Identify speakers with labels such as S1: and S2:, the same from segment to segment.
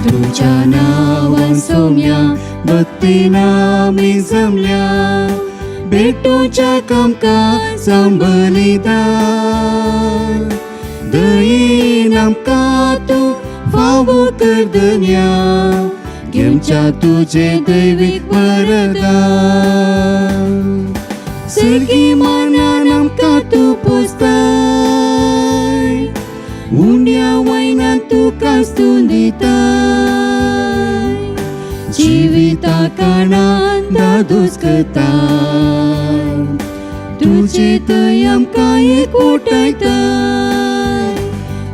S1: तुमच्या नावान सोम्या भक्तीन आमी जमल्या भेटोच्या कामकाज सांबलिदान दयेन आमकां तूं फावो कर दन्या घेवच्या तुजें दैवीक वरदान सर्गी मानान आमकां तूं पोसताय उंड्या वयनान तुका स्तून दिताय जिविता कारणान दादोस करताय तुजे थंय आमकां एकवटायताय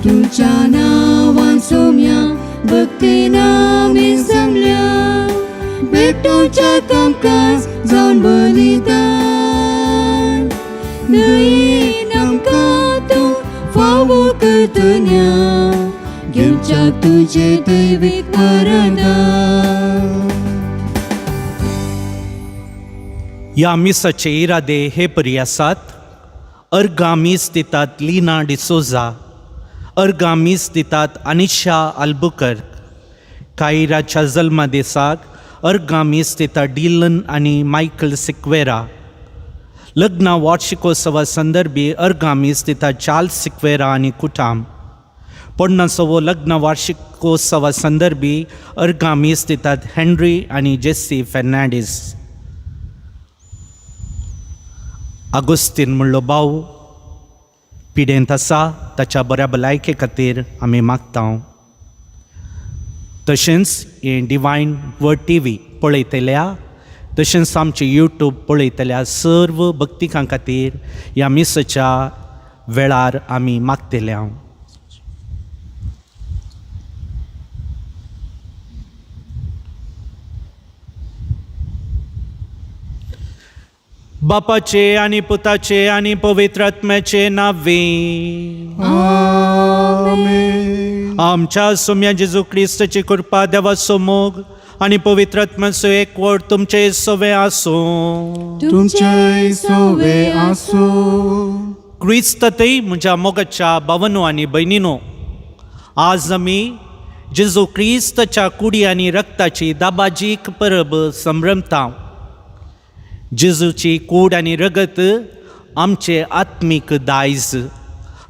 S1: तुमच्या नांवान सोम्या भक्तीन आमी जमल्या भेटोवच्या कामकाज जावन बलिदान दयेन आमकां तूं फावो करतन्या घेवच्याक तुजें दैवीक वरदान.
S2: ह्या मिसाचे इरादे हे परी आसात. अर्गां मीस दितात लिना डिसोजा, अर्गां मीस दितात अनिशा आल्बुकर्क. कायराच्या जल्मा दिसाक अर्गां मीस दिता डिलन आनी मायकल सिक्वेरा. लग्न वार्षिकोत्सवा संदर्भी अर्गां मीस दिता चार्ल्स सिक्वेरा आनी कुटाम. पन्नासवो लग्न वार्षिकोत्सवा संदर्भी अर्गां मीस दितात हेनरी आनी जेसी फेर्नांडीस. आगोस्तीन म्हणलो भाव पिडेंत आसा, ताच्या बऱ्या भलायके खातीर आमी मागता. तशेंच हें डिवायन वर्ड टी व्ही पळयतल्या, तशेंच आमचे यूट्यूब पळयतल्या सर्व भक्तिकां खातीर ह्या मिसाच्या वेळार आमी मागतले. हांव बापाचे आनी पुताचे आनी पवित्र आत्म्याचे नावे.
S1: आमेन.
S2: आमच्या सोम्या जेजू क्रिस्ताची कृपा, देवाचो मोग आनी पवित्र आत्म्याचो एकवट तुमचे सवे आसूं.
S1: तुमच्याय सोवे आसूं.
S2: क्रिस्ततय म्हज्या मोगाच्या भावनो आनी भयणीनो, आज आमी जेजू क्रिस्ताच्या कुडी आनी रक्ताची दाबाजीक परब संभ्रमता. जेजूची कूड आनी रगत आमचें आत्मीक दायज,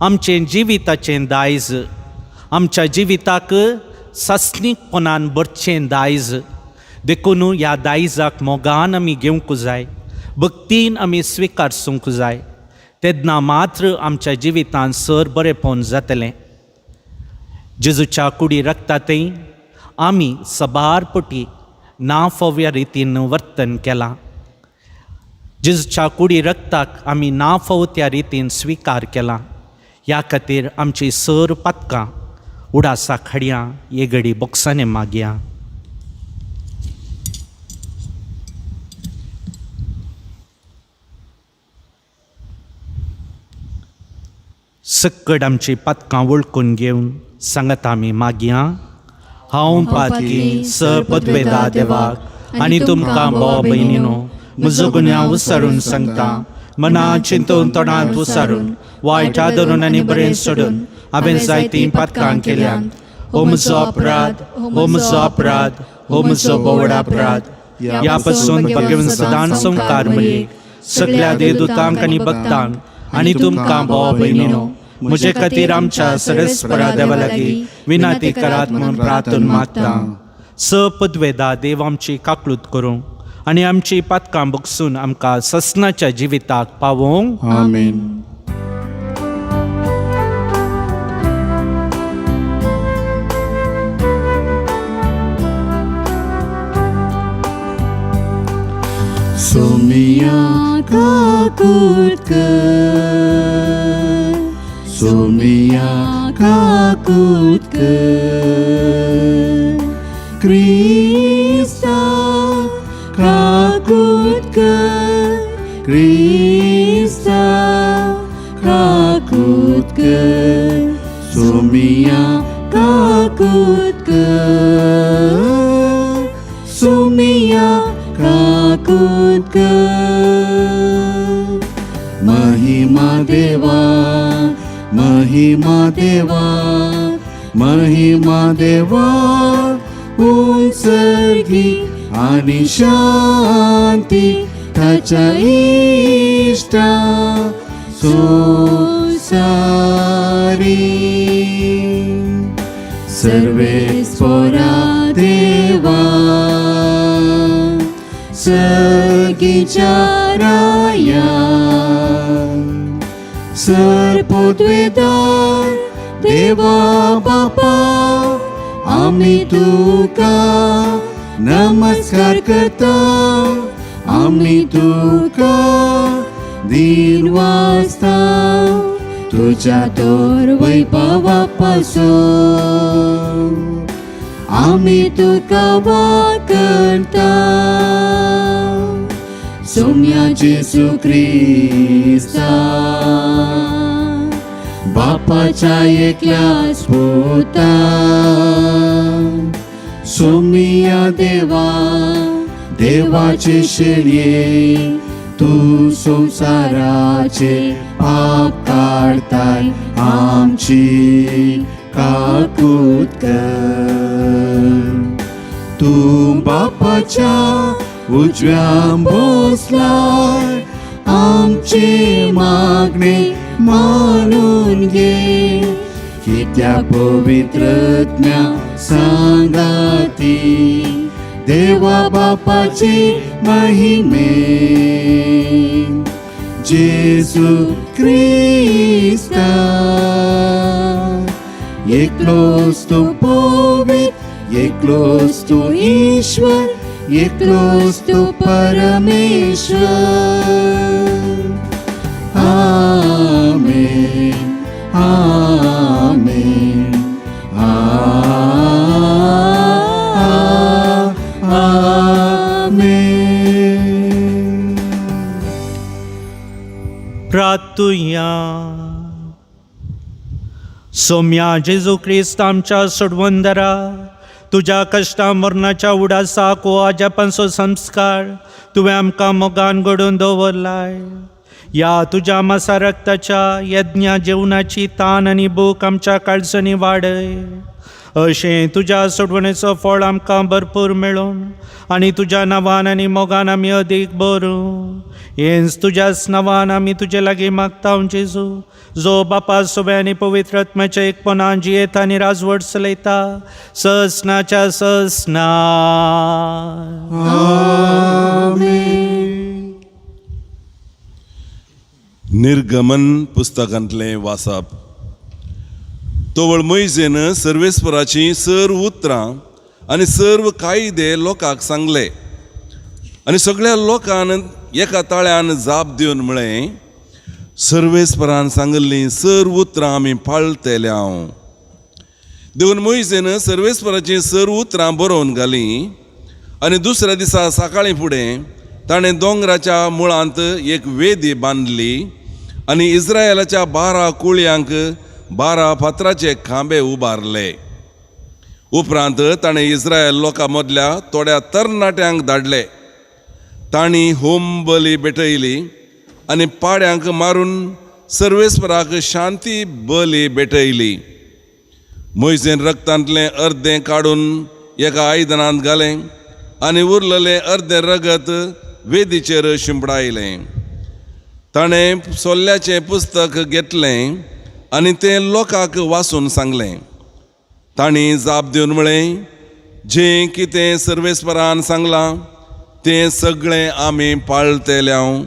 S2: आमचें जिविताचें दायज, आमच्या जिविताक सासणीकपणान भरचें दायज. देखून ह्या दायजाक मोगान आमी घेवंक जाय, भक्तीन आमी स्विकारसूंक जाय. तेन्ना मात्र आमच्या जिवितांत सर बरेपण जातलें. जेजूच्या कुडी रक्तांतय आमी सबार पटी ना फोव्या रितीन वर्तन केलां. जेजूच्या कुडी रक्ताक आमी ना फावो त्या रितीन स्विकार केला. ह्या खातीर आमची सर पातकां उडासा खडयां हे घडी बोक्सांनी मागया. सक्कड आमची पातकां वळखून घेवन सांगता आमी मागया. हांव पातकी स पदवेदा देवाक आनी तुमकां भाव भयणीनो म्हजो गुन्यांव विसरून सांगता. मना चिंतून तोंडांत विसरून वायट धरून आनी बरें सोडून हांवें जायतीं पातकां केल्यांत. हो म्हजो अपराध, हो म्हजो अपराध, हो म्हजो बोवड अपराध. ह्या पासून भगवंत सदांच संवकार मरे सगळ्या देवदूतांक आनी भक्तांक आनी तुमकां भाव भयणीनो म्हजे खातीर आमच्या सरस्परा देवा लागीं विनाती करात म्हूण प्रार्थन मागता. स पदवेदा देव आमची काकळूत करूं आनी आमची पातकां बगसून आमकां ससनाच्या जिविताक पावोवंक.
S1: आमेन. सोमिया काकूत कर, सोमिया काकूत कर, क्रिस्ता काकूत कर, क्रिस्ता काकूत कर सोमिया काकूत कर सोमिया काकूत कर महिमा देवा महिमा देवा महिमा देवा उंचगी आणि शांती ताच्या इष्टा संसारी सर्वेस्पोरा देवा सर्गीच्या राया सर्पोद्वेदार देवा बापा आम्ही तुका नमस्कार करता आम्ही तुका दीन वाजता तुझ्या तोर वैभवापासून आम्ही तुका वाकरता सोम्या जेसू क्रिस्ता बापाच्या एकल्याच पुता सोमिया देवा देवाचे शेळये तू संसाराचे पाप काढताय आमची काकूत कर तू बापाच्या उजव्या बसलाय आमचे मागणे मानून घे कित्या पवित्रज्ञा सांगाती देवा बापाचे महिमे जेसू क्रिस्ता एकलोच तू पवित्र एकलोच तू ईश्वर एकलोच तू परमेश्वर. आमेन आमेन आमेन.
S2: प्रार्थुया. सोम्या जेजू क्रिस्त आमच्या सोडवंदरा, तुज्या कश्टा मरणाच्या उडासाक हो आजापांचो संस्कार तुवें आमकां मोगान घडोवन दवरलाय. ह्या तुज्या मासा रक्ताच्या यज्ञा जेवणाची तान आनी भूक आमच्या काळजांनी वाडय, अशें तुज्या सोडवणेचो फळ आमकां भरपूर मेळून आनी तुज्या नांवान आनी मोगान आमी अदीक बरूं. हेंच तुज्याच नांवान आमी तुजे लागीं मागता जेजू, जो बापा सोबे आनी पवित्र आत्म्याच्या एकपणान जियेता आनी राजवट चलयता ससनाच्या ससना.
S1: आमेन.
S3: निर्गमन पुस्तकांतलें वाचप. तवळ मोयजेन सर्वेस्पराचीं सर्व उतरां आनी सर्व कायदे लोकांक सांगले आनी सगळ्या लोकान एका ताळ्यान जाप दिवन म्हळें, सर्वेस्परान सांगिल्लीं सर्व उतरां आमी पाळटेले हांव. देवन मोयजेन सर्वेस्पराचीं सर्व उतरां बरोवन घालीं आनी दुसऱ्या दिसा सकाळीं फुडें ताणें दोंगराच्या मुळांत एक वेदी बांदली आनी इस्रायलाच्या 12 कुळयांक 12 फातराचे खांबे उबारले. उपरांत ताणें इस्रायल लोकां मदल्या थोड्या तरणाट्यांक धाडले. तांणी होम बली भेटयली आनी पाड्यांक मारून सर्वेस्पराक शांती बली भेटयली. मोयजेन रक्तांतलें अर्दें काडून एका आयदनांत घालें आनी उरलेलें अर्दें रगत वेदीचेर शिंपडायलें. ताणें सोल्ल्याचें पुस्तक घेतलें आनी तें लोकांक वाचून सांगलें. तांणी जाप दिवन म्हळें, जें कितें सर्वेस्परान सांगलां तें सगळें आमी पाळटेल्यांव,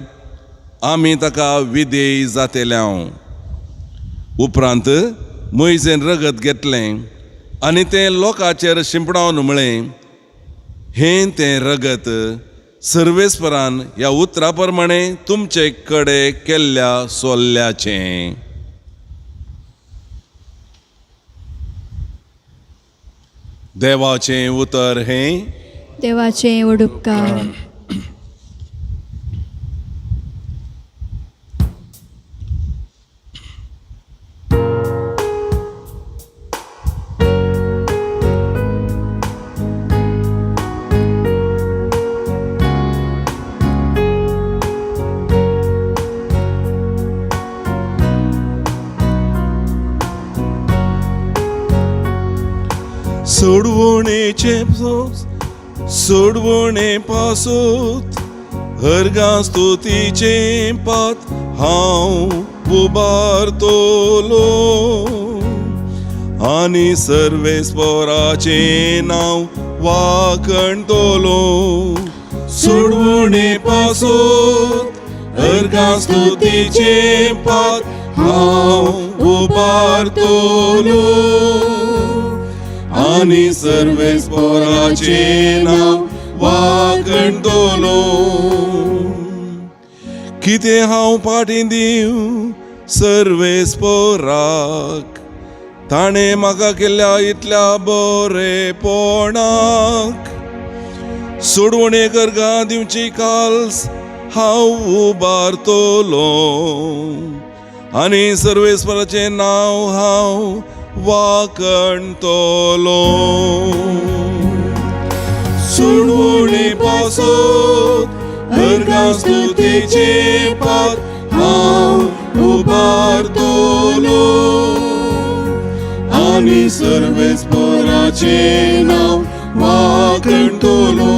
S3: आमी ताका विधेय जातेल्यांव. उपरांत मोयजेन रगत घेतलें आनी तें लोकांचेर शिंपडावन म्हळें, हें तें रगत सर्वेस्परान ह्या उतरा प्रमाणे तुमचे कडेन केल्ल्या सोल्ल्याचें. देवाचें उतर हें
S1: देवाचें वडुपकार.
S3: सोडवणेचें सोडवणे पासत अर्गां स्तुतीचें पात हांव उबारतलो आनी सर्वेस्पराचें नांव वाखणतलो. सोडवणे पासत अर्गां स्तुतीचें पात हांव उबारतलो आनी सर्वेस्पराचें नांव वाखणतलो. कितें हांव फाटीं दिवं सर्वेस्पराक, ताणें म्हाका केल्ल्या इतल्या बरेपणाक. सोडवणे अर्गां दिवची काल्स हांव उबारतलो आनी सर्वेस्पराचें नांव हांव वाखणतलो. सोडवणे पासत अर्गां स्तुतीचें पात हांव उबारतलो आनी सर्वेस्पराचें नांव वाखणतलो.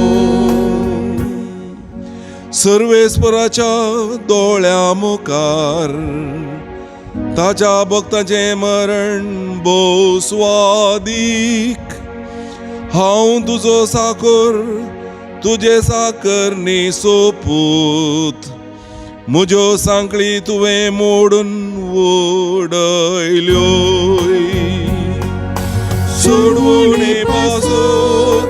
S3: सर्वेस्पराच्या दोळ्या मुखार ताच्या भक्ताचें मरण भोव स्वादीक. हांव तुजो साकर तुजे साकर न्ही सोपूत, म्हज्यो सांकळी तुवें मोडून उडयल्यो. सोडवणे पासत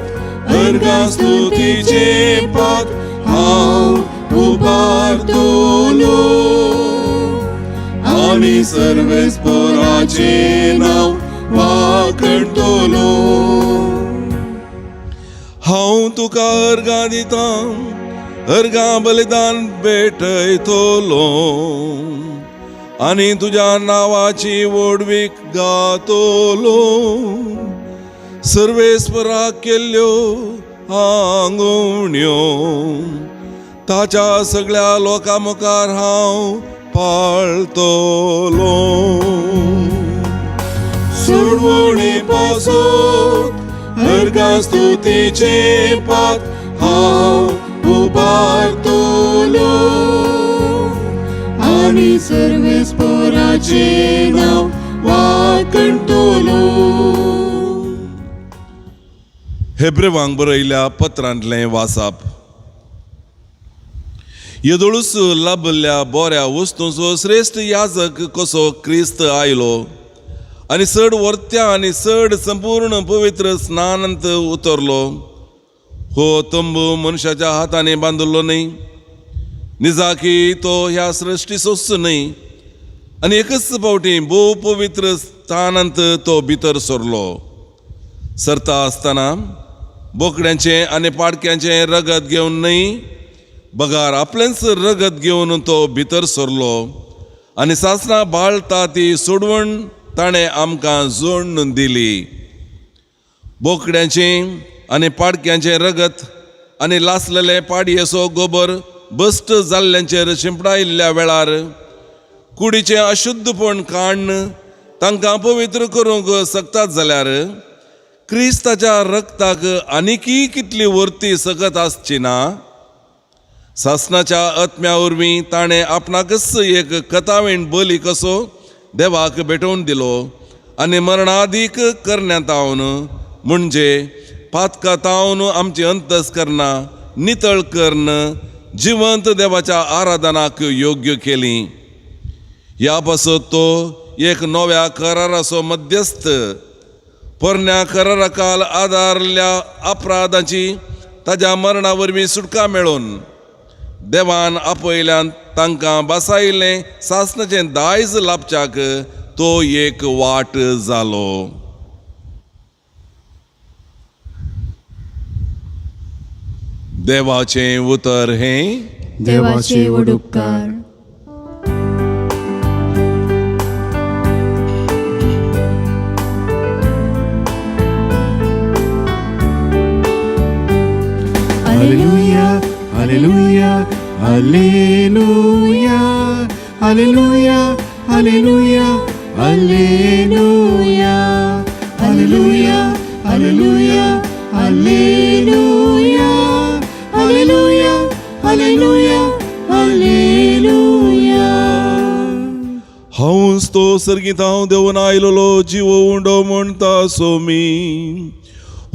S3: अर्गां स्तुतीचें पात हांव उबारतलो आनी सर्वेस्पराचें नांव वाखणतलो. हांव तुका अर्गां दितां, अर्गां बलिदान भेटयतलो आनी तुज्या नांवाची व्हडवीक गातलो. सर्वेस्पराक केल्ल्यो आंगवण्यो ताच्या सगळ्या लोकां मुखार हांव पाळतलो. सोडवणे पासत अर्गां स्तुतीचें पात हांव उबारतलो
S1: आनी सर्वेस्पराचें नांव वाखणतलो.
S3: हेब्रेवांक बरयल्या पत्रांतलें वासाप. येदोळूच लाभल्या बऱ्या वस्तूंचो श्रेश्ठ याजक कसो क्रिस्त आयलो आनी चड वर्त्या आनी चड संपूर्ण पवित्र स्नानांत उतरलो. हो तंबू मनशाच्या हातांनी बांदिल्लो न्हय, निजाकी तो ह्या सृश्टीचोच न्हय, आनी एकच फावटी भोव पवित्र स्थानांत तो भितर सरलो. सरता आसतना बोकड्यांचें आनी पाडक्यांचें रगत घेवन न्हय, बगार आपलेंच रगत घेवन तो भितर सरलो आनी सासणां बाळता ती सोडवण ताणें आमकां जोडून दिली. बोकड्यांचें आनी पाडक्यांचें रगत आनी लासलेले पाडयेचो गोबर भश्ट जाल्ल्यांचेर शिंपडायल्ल्या वेळार कुडीचें अशुद्धपण काडून तांकां पवित्र करूंक शकतात जाल्यार क्रिस्ताच्या रक्ताक आनीकय कितली वर्ती सकत आसची ना. सासणाच्या आत्म्या वरवीं ताणें आपणाकच एक कथावीण बली कसो देवाक भेटोवन दिलो आनी मरणादीक करण्यांत तावन म्हणजे पातकां तावन आमची अंतस्करणां नितळ करून जिवंत देवाच्या आराधनाक योग्य केली. ह्या पासत तो एक नव्या कराराचो मध्यस्थ, पोरण्या करारा काल आदारल्या अपराधांची ताज्या मरणा वरवीं सुटका मेळोवन देवान आपयल्यान तांकां बसायिल्लें सासणाचें दायज लाभच्याक तो एक वाट जालो. देवाचें उतर हें
S1: देवाचे व्हड उपकार.
S4: Alleluia, Alleluia, Alleluia, Alleluia, Alleluia, Alleluia, Alleluia, Alleluia, Hallelujah, hallelujah, hallelujah, hallelujah.
S3: हांवच तो सर्गीत हांव देवून आयलोलो जिवो उंडो म्हणटा सोमी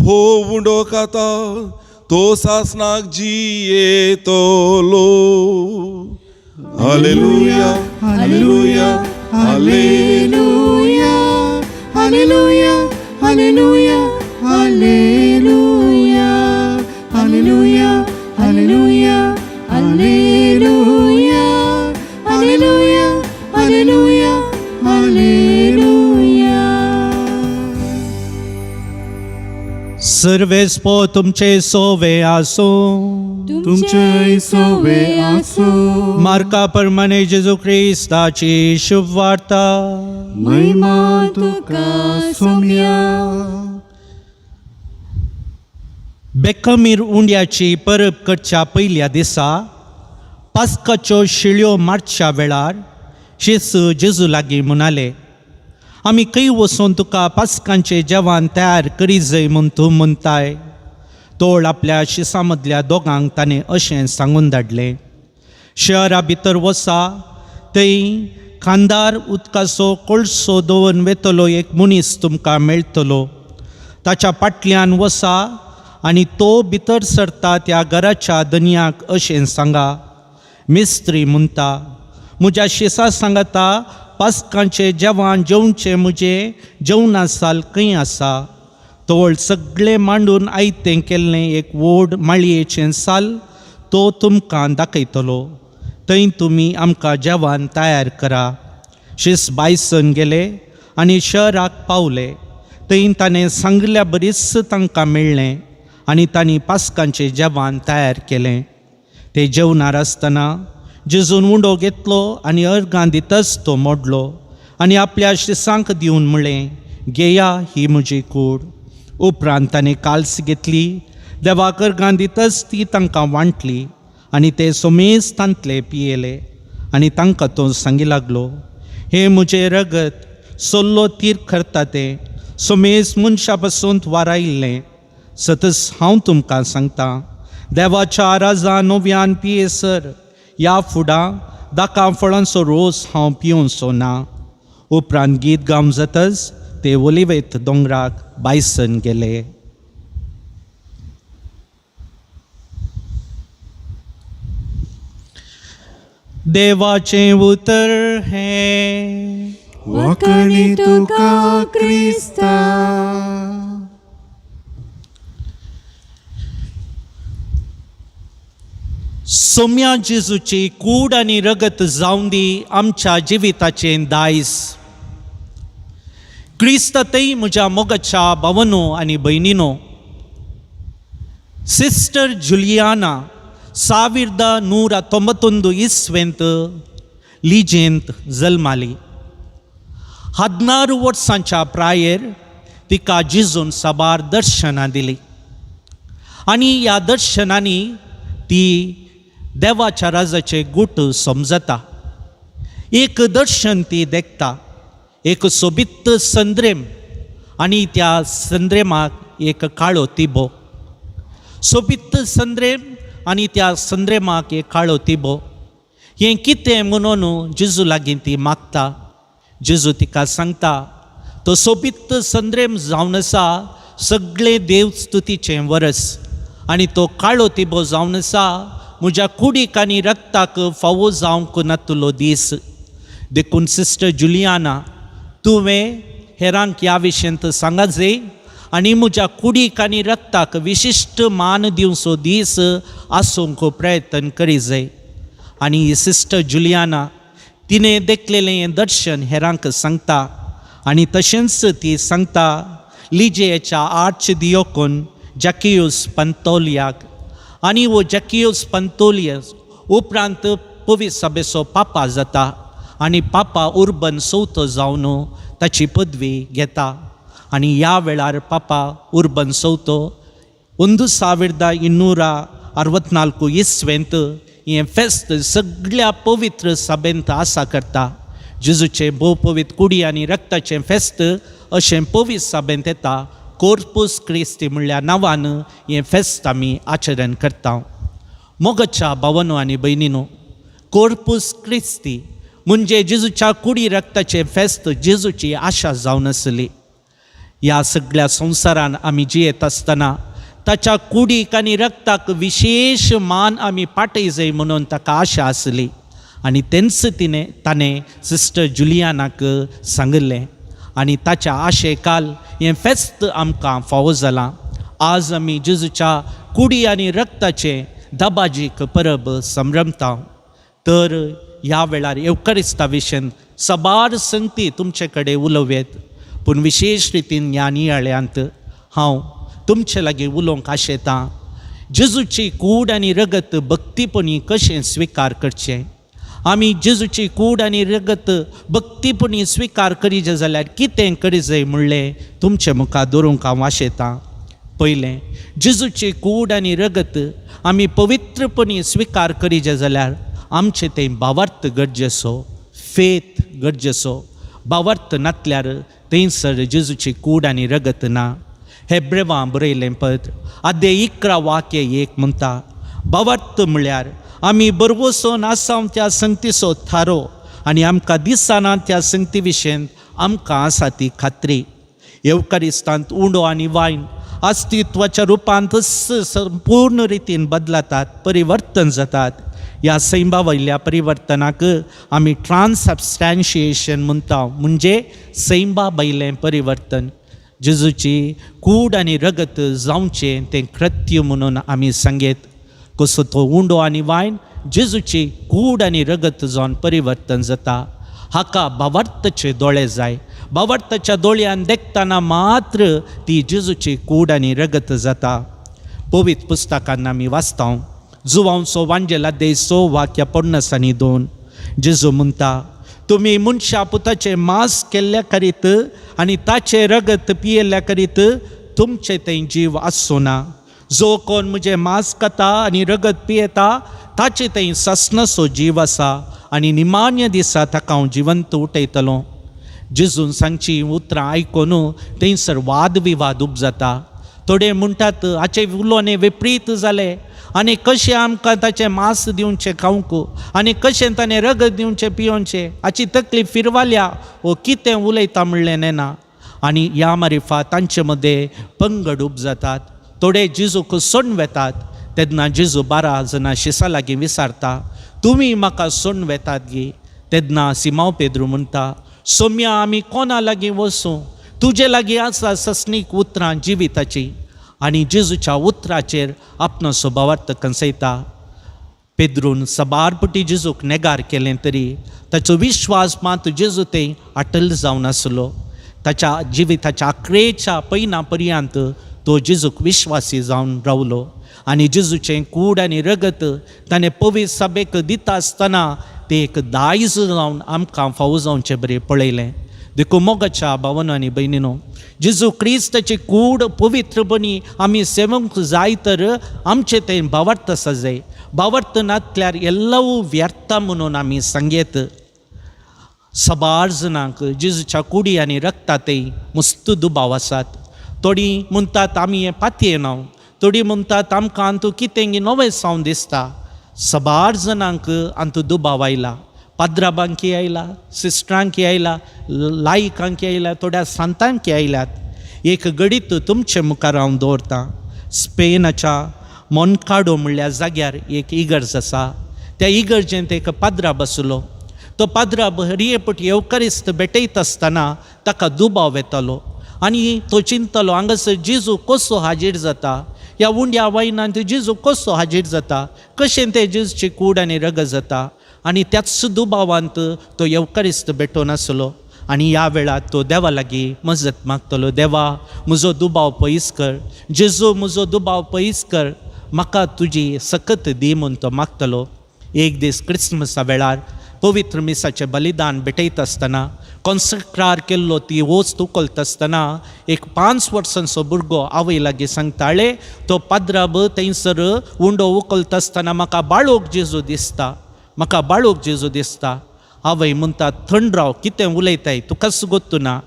S3: हो उंडो खाता तो सासनाक जियेतलो. Hallelujah, hallelujah,
S4: hallelujah, hallelujah, hallelujah, hallelujah, hallelujah, hallelujah, hallelujah, hallelujah, hallelujah, hallelujah.
S2: सर्वेस्पो तुमचे सोवे आसूं.
S4: तुमचे सोवे आसूं.
S2: मार्का प्रमाणे जेजू क्रिस्ताची शुभवार्ता.
S4: महिमा तुका सोम्या.
S2: बेकमीर उंड्याची परब करच्या पयल्या दिसा पास्काच्यो शिळयो मारच्या वेळार जेजू जेजू लागीं म्हणाले, आमी खंय वचून तुका पास्कांचें जेवण तयार करी जाय म्हूण तूं म्हणटाय? तोळ आपल्या शिसां मदल्या दोगांक ताणें अशें सांगून धाडलें, शहरा भितर वसा, थंय खांदार उदकाचो कोळसो दवरून वेतलो एक मनीस तुमकां मेळटलो. ताच्या फाटल्यान वसा आनी तो भितर सरता त्या घराच्या धनयाक अशें सांगा, मिस्त्री म्हणटा, म्हज्या शिसा सांगता पास्कांचें जेवण जेवचें म्हजें जेवणा साल खंय आसा? तवळ सगळें मांडून आयतें केल्लें एक व्हड माळयेचें साल तो तुमकां दाखयतलो. थंय तुमी आमकां जेवण तयार करा. शीस बायसन गेले आनी शहराक पावले. थंय ताणें सांगल्या बरीच तांकां मेळ्ळें आनी तांणी पास्कांचें जेवण तयार केलें. ते जेवणार आसतना जेजून उंडो घेतलो आनी अर्गां दितच तो मोडलो आनी आपल्या शिसांक दिवन म्हळें, घेया, ही म्हजी कूड. उपरांत ताणें काल्स घेतली, देवाक अर्गां दितच ती तांकां वांटली आनी ते सोमेज तांतले पियेले. आनी तांकां तो सांगी लागलो, हें म्हजें रगत सोल्लो तीर करता तें सोमेज मनशा पासून वारायल्लें. सतच हांव तुमकां सांगता, देवाच्या राजा नव्यान पियेसर ह्या फुडां दाका फळांचो रोस हांव पिवचो ना. उपरांत गीत गावन जातच ते ओलिवेत दोंगराक बायसन गेले. देवाचें उतर हें.
S4: वाकणी तुका क्रिस्ता.
S2: सोम्या जेजूची कूड आनी रगत जावन दी आमच्या जिविताचें दायज. क्रिस्तातय म्हज्या मोगाच्या भावनो आनी भयणीनो, सिस्टर जुलियाना 1991 इस्वेंत लिजेंत जल्माली. 16 वर्सांच्या प्रायेर तिका जेजून साबार दर्शनां दिली आनी ह्या दर्शनांनी ती देवाच्या राजाचे गूट समजता. एक दर्शन ती देखता, एक सोबीत संद्रेम आनी त्या संद्रेमाक एक काळो तिबो. सोबीत संद्रेम आनी त्या संद्रेमाक एक काळो तिबो. हें कितें म्हणून जेजू लागीं ती मागता. जेजू तिका सांगता, तो सोबीत संद्रेम जावन आसा सगळें देव स्तुतीचें वरस आनी तो काळो तिबो जावन आसा म्हज्या कुडीक आनी रक्ताक फावो जावंक नातलो दीस. देखून सिस्टर जुलियाना, तुवें हेरांक ह्या विशयांत सांगा जाय आनी म्हज्या कुडीक आनी रक्ताक विशिश्ट मान दिवचो दीस आसूंक प्रयत्न करी जाय. आनी ही सिस्टर जुलियाना तिणें देखलेलें हें दर्शन हेरांक सांगता आनी तशेंच ती सांगता लिजेच्या आर्च दियोकून जॅकियूस पंतोलियाक आनी वो जॅकियूस पंतोलियस उपरांत पवित्र सभेचो पापा जाता आनी पापा उर्बन चवथो जावन ताची पदवी घेता. आनी ह्या वेळार पापा उर्बन चवथो 1264 इस्वेंत हें फेस्त सगळ्या पवित्र सभेंत आसा करता. जेजूचें भोव पवित्र कुडी आनी रक्ताचें फेस्त अशें पवित्र सभेंत येता. कोर्पूस क्रिस्ती म्हणल्या नांवान हें फेस्त आमी आचरण करता. मोगाच्या भावानो आनी भयणीनो, कोर्पूस क्रिस्ती म्हणजे जेजूच्या कुडी रक्ताचें फेस्त जेजूची आशा जावन आसली. ह्या सगळ्या संवसारान आमी जियेत आसतना ताच्या कुडीक आनी रक्ताक विशेश मान आमी पाटय जाय म्हणून ताका आशा आसली आनी तेंच तिणें ताणें सिस्टर जुलियानाक सांगिल्लें आनी ताच्या आशे काल हें फेस्त आमकां फावो जालां. आज आमी जेजूच्या कुडी आनी रक्ताचें दबाजीक परब संभ्रमता. तर ह्या वेळार येवकारिस्ता विशयन साबार संगती तुमचे कडेन उलोवयेत, पूण विशेश रितीन ह्या नियाळ्यांत हांव तुमचे लागीं उलोवंक आशेतां जेजूची कूड आनी रगत भक्तीपणी कशें स्विकार करचें. आमी जेजूची कूड आनी रगत भक्तीपणी स्विकार करीजे जाल्यार कितें करी जाय म्हणलें तुमचे मुखार दवरूंक हांव आशेतां. पयलें, जेजूची कूड आनी रगत आमी पवित्रपणी स्विकार करीजे जाल्यार आमचें तें भावार्थ गरजेचो, फेथ गरजेचो. भावार्थ नातल्यार थंयसर जेजूची कूड आनी रगत ना. हेब्रेवां बरयलें पत्र आद्य 11 वाक्य 1 म्हणटा, भावार्थ म्हळ्यार आमी बरवसोन आसाव त्या संगतीचो थारो आनी आमकां दिसना त्या संगती विशयन आमकां आसा ती खात्री. येवकारिस्तांत उंडो आनी वायन अस्तित्वाच्या रुपांत संपूर्ण रितीन बदलतात, परिवर्तन जातात. ह्या सैमा वयल्या परिवर्तनाक आमी ट्रान्सबस्टॅन्शिएशन म्हणटा, म्हणजे सैमा वयलें परिवर्तन. जेजूची कूड आनी रगत जावचें तें कृत्य म्हणून आमी सांगेत. कसो तो उंडो आनी वायन जेजूची कूड आनी रगत जावन परिवर्तन जाता. हाका भावार्थाचे दोळे जाय. भावार्थाच्या दोळ्यान देखतना मात्र ती जेजूची कूड आनी रगत जाता. पवित्र पुस्तकान आमी वाचता जुवांचो वांजेला 6 वाक्य 52. जेजू म्हणटा, तुमी मनशा पुताचें मांस केल्ल्या करीत आनी ताचें रगत पियेल्ल्या करीत तुमचें तें जीव आसचो ना. जो कोण म्हजें मांस खाता आनी रगत पियेता ताचें थंय ससनाचो जीव आसा आनी निमाण्य दिसा ताका हांव जिवंत उठयतलो. जेजून सांगची उतरां आयकून थंयसर वादविवाद उब जाता. थोडे म्हणटात हाचें उलोवणें विपरीत जालें आनी कशें आमकां ताचें मांस दिवचें खावंक आनी कशें ताणें रगत दिवचें पियोवचें, हाची तकली फिरवाल्या वो कितें उलयता म्हणलें नेना. आनी ह्या मारिफा तांचे मदें पंगड उब जातात. थोडे जेजूक सोडून वेतात. तेन्ना जेजू 12 जाणां शिसा लागीं विचारता, तुमी म्हाका सोडून वेतात गी? तेन्ना सिमांव पेद्रू म्हणटा, सोम्या आमी कोणा लागीं वचूं? तुजे लागीं आसा ससनीक उतरां जिविताची. आनी जेजूच्या उतराचेर आपलो भावार्थ कंसयता. पेद्रून साबार पटी जेजूक नेगार केलें तरी ताचो विश्वास मात जेजू थंय अटल जावन आसलो. ताच्या जिविताच्या आखरेच्या पयना पर्यंत तो जेजूक विश्वासी जावन रावलो आनी जेजूचें कूड आनी रगत ताणें पवित्र सभेक दिता आसतना तें एक दायज जावन आमकां फावो जावचें बरें पळयलें. देखून मोगाच्या भावानो आनी भयणीनो, जेजू क्रिस्ताची कूड पवित्रपणी आमी सेवंक जाय तर आमचें तें भावार्थ आसा जाय. भावार्थ नातल्यार एल्लवू व्यर्थ म्हणून आमी सांगेत. साबार जाणांक जेजूच्या कुडी आनी रक्ता थंय मस्त दुबाव आसात. थोडीं म्हणटात आमी हें पातयेना, थोडीं म्हणटात आमकां अंतू कितें नवें सावन दिसता. साबार जाणांक अंतू दुबाव आयला. पाद्राबांकी आयला, सिस्टरांकी आयला, लायकांकी आयला, थोड्या सांतांकी आयल्यात. एक गडीत तुमचे मुखार हांव दवरतां. स्पेनाच्या मोनकाडो म्हणल्या जाग्यार एक इगर्ज आसा. त्या इगर्जेंत एक पाद्राब आसलो. तो पाद्राब हरये येवकारिस्त भेटयता आसतना ताका दुबाव येतालो आनी तो चिंतलो, हांगासर जेजू कसो हाजीर जाता? ह्या उंड्या वायनांत जेजू कसो हाजीर जाता? कशें तें जेजूची कूड आनी रगत जाता? आनी त्याच दुबावांत तो येवकारिस्त भेटोवन आसलो आनी ह्या वेळार तो देवा लागीं मजत मागतलो, देवा म्हजो दुबाव पयस कर, जेजू म्हजो दुबाव पयस कर, म्हाका तुजी सकत दी म्हूण तो मागतलो. एक दीस क्रिसमसा वेळार पवित्र मिसाचें बलिदान भेटयता आसतना कॉन्सक्रार केल्लो ती वस्त उखलता आसतना एक 5 वर्सांचो भुरगो आवय लागीं सांगताले, तो पाद्राब थंयसर उंडो उखलता आसतना म्हाका बाळोक जेजू दिसता, म्हाका बाळोक जेजू दिसता. आवय म्हणटा, थंड राव, कितें उलयताय तुकाच गोत्तू ना.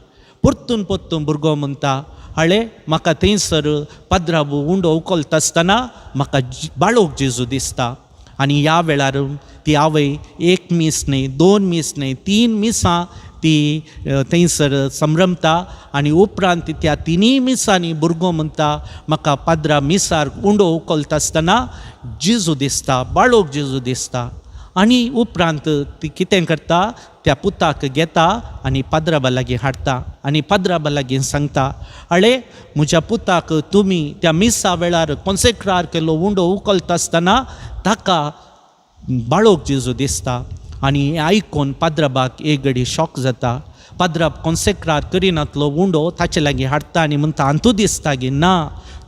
S2: परतून परतून भुरगो म्हणटा, हाळे म्हाका थंयसर पाद्राबू उंडो उखलता आसतना म्हाका बाळोक जेजू दिसता. आनी ह्या वेळार ती आवय एक मीस न्हय, दोन मीस न्हय, तीन मिसां ती थंयसर संभ्रमता. आनी उपरांत त्या तिनूय मिसांनी भुरगो म्हणटा म्हाका पाद्रा मिसार उंडो उखलता आसतना जेजू दिसता, बाळोक जेजू दिसता. आनी उपरांत ती कितें करता, त्या पुताक घेता आनी पाद्राबा लागीं हाडटा आनी पाद्राबा लागीं सांगता, आळे म्हज्या पुताक तुमी त्या मिसा वेळार कोन्सेक्रार केल्लो उंडो उखलता आसतना ताका बाळोक जेजू दिसता. आनी हें आयकून पाद्राबाक एक घडी शॉक जाता. पाद्राब कोन्सेक्रार करिनातलो उंडो ताचे लागीं हाडटा आनी म्हणटा, आंतू दिसता गी ना,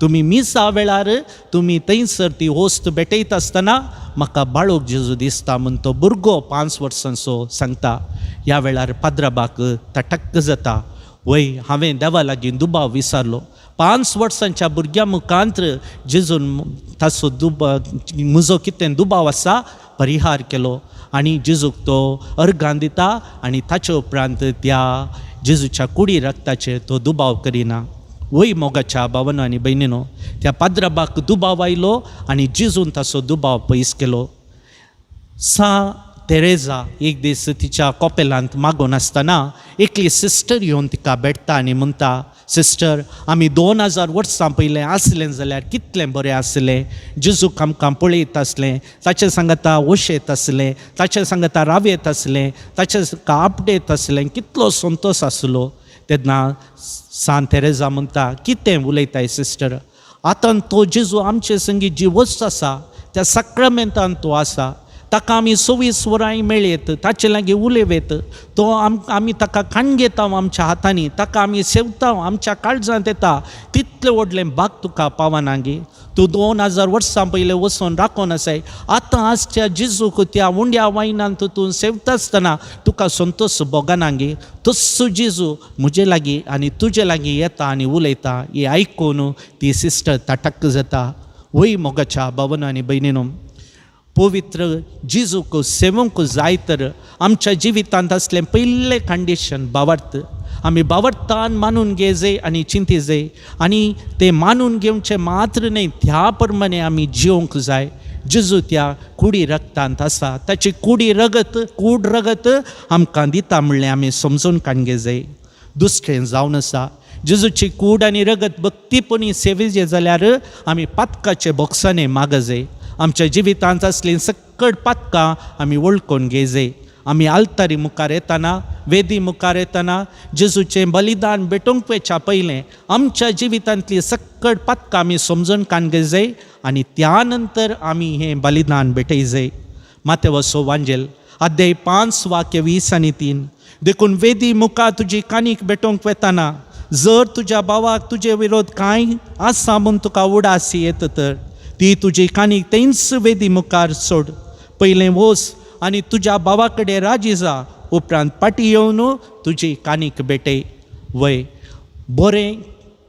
S2: तुमी मिसा वेळार तुमी थंयसर ती वस्त भेटयता आसतना म्हाका बाळोक जेजू दिसता म्हूण तो भुरगो 5 वर्सांचो सांगता. ह्या वेळार पाद्राबाक तटक्क जाता, वय हांवें देवा लागीं दुबाव विचारलो, 5 वर्सांच्या भुरग्या मुखांत जेजून ताचो दुबाव म्हजो कितें दुबाव आसा परिहार केलो. आनी जेजूक तो अर्गान दिता आनी ताचे उपरांत त्या जेजूच्या कुडी रक्ताचेर तो दुबाव करिना. वय मोगाच्या भावनो आनी भयणीनो, त्या पाद्राबाक दुबाव आयलो आनी जेजून ताचो दुबाव पयस केलो. सा तेरेजा एक दीस तिच्या कॉपेलांत मागून आसतना एकली सिस्टर येवन तिका भेटता आनी म्हणटा, सिस्टर आमी 2000 वर्सां पयलें आसलें जाल्यार कितलें बरें आसलें, जेजूक आमकां पळयत आसलें, ताचे सांगता वशेत आसलें, ताचे सांगता रावयत आसलें, ताचे आपडेत आसलें, कितलो संतोश आसलो. तेन्ना सान तेरेजा म्हणटा, कितें उलयताय सिस्टर, आतां तो जेजू आमचे संगी जी वस्त आसा त्या साक्रामेंतान तो आसा, ताका आमी 24 वरांय मेळयत, ताचे लागीं उलयत, तो आमी ताका काणगेता आमच्या हातांनी, ताका आमी सेवता, आमच्या काळजांत येता, तितलें व्हडलें भाग तुका पावना गे, तूं 2000 वर्सां पयलें वचून राखून आसाय, आतां आसच्या जेजूक त्या उंड्या वायनान तूं सेवता आसतना तुका संतोश भोगना गे, तस्सो जेजू म्हजे लागीं आनी तुजे लागीं येता आनी उलयता. हें आयकून ती सिस्टर ताटक जाता. वय मोगाच्या भावना आनी भयणीनो, पवित्र जेजूक सेवूंक जाय तर आमच्या जिवितांत आसलें पयलें कंडिशन भावार्थ. आमी भावार्थान मानून घेजे आनी चिंती जाय आनी ते मानून घेवचें मात्र न्हय, त्या प्रमाणे आमी जिवंक जाय. जेजू त्या कुडी रगतांत आसा, ताची कुडी रगत कूड रगत आमकां दिता म्हणलें आमी समजून काडगे जाय. दुसरें जावन आसा जेजूची कूड आनी रगत भक्तीपणी सेवेचे जाल्यार आमी पातकाचे बोक्सांनी मागजे. आमच्या जिवितांत आसलीं सकट पातकां आमी वळखून घेजे. आमी आल्तारी मुखार येतना, वेदी मुखार येतना जेजूचें बलिदान भेटोवंक वयच्या पयलें आमच्या जिवितांतली सकट पातकां आमी समजून काडगे आनी त्या नंतर आमी हें बलिदान भेटयजे. मातेवसो वांजेल अध्याय 5 वाक्य 20 आनी 3, देखून वेदी मुखार तुजी कानीक भेटोवंक वेताना जर तुज्या भावाक तुजे विरोध कांय आसा म्हूण तुका उडास येत तर ती तुजी कानीक तेंच वेदी मुखार सोड, पयलें वोस आनी तुज्या भावा कडेन राजी जा, उपरांत फाटीं येवन तुजी कानीक भेटय. वय बरें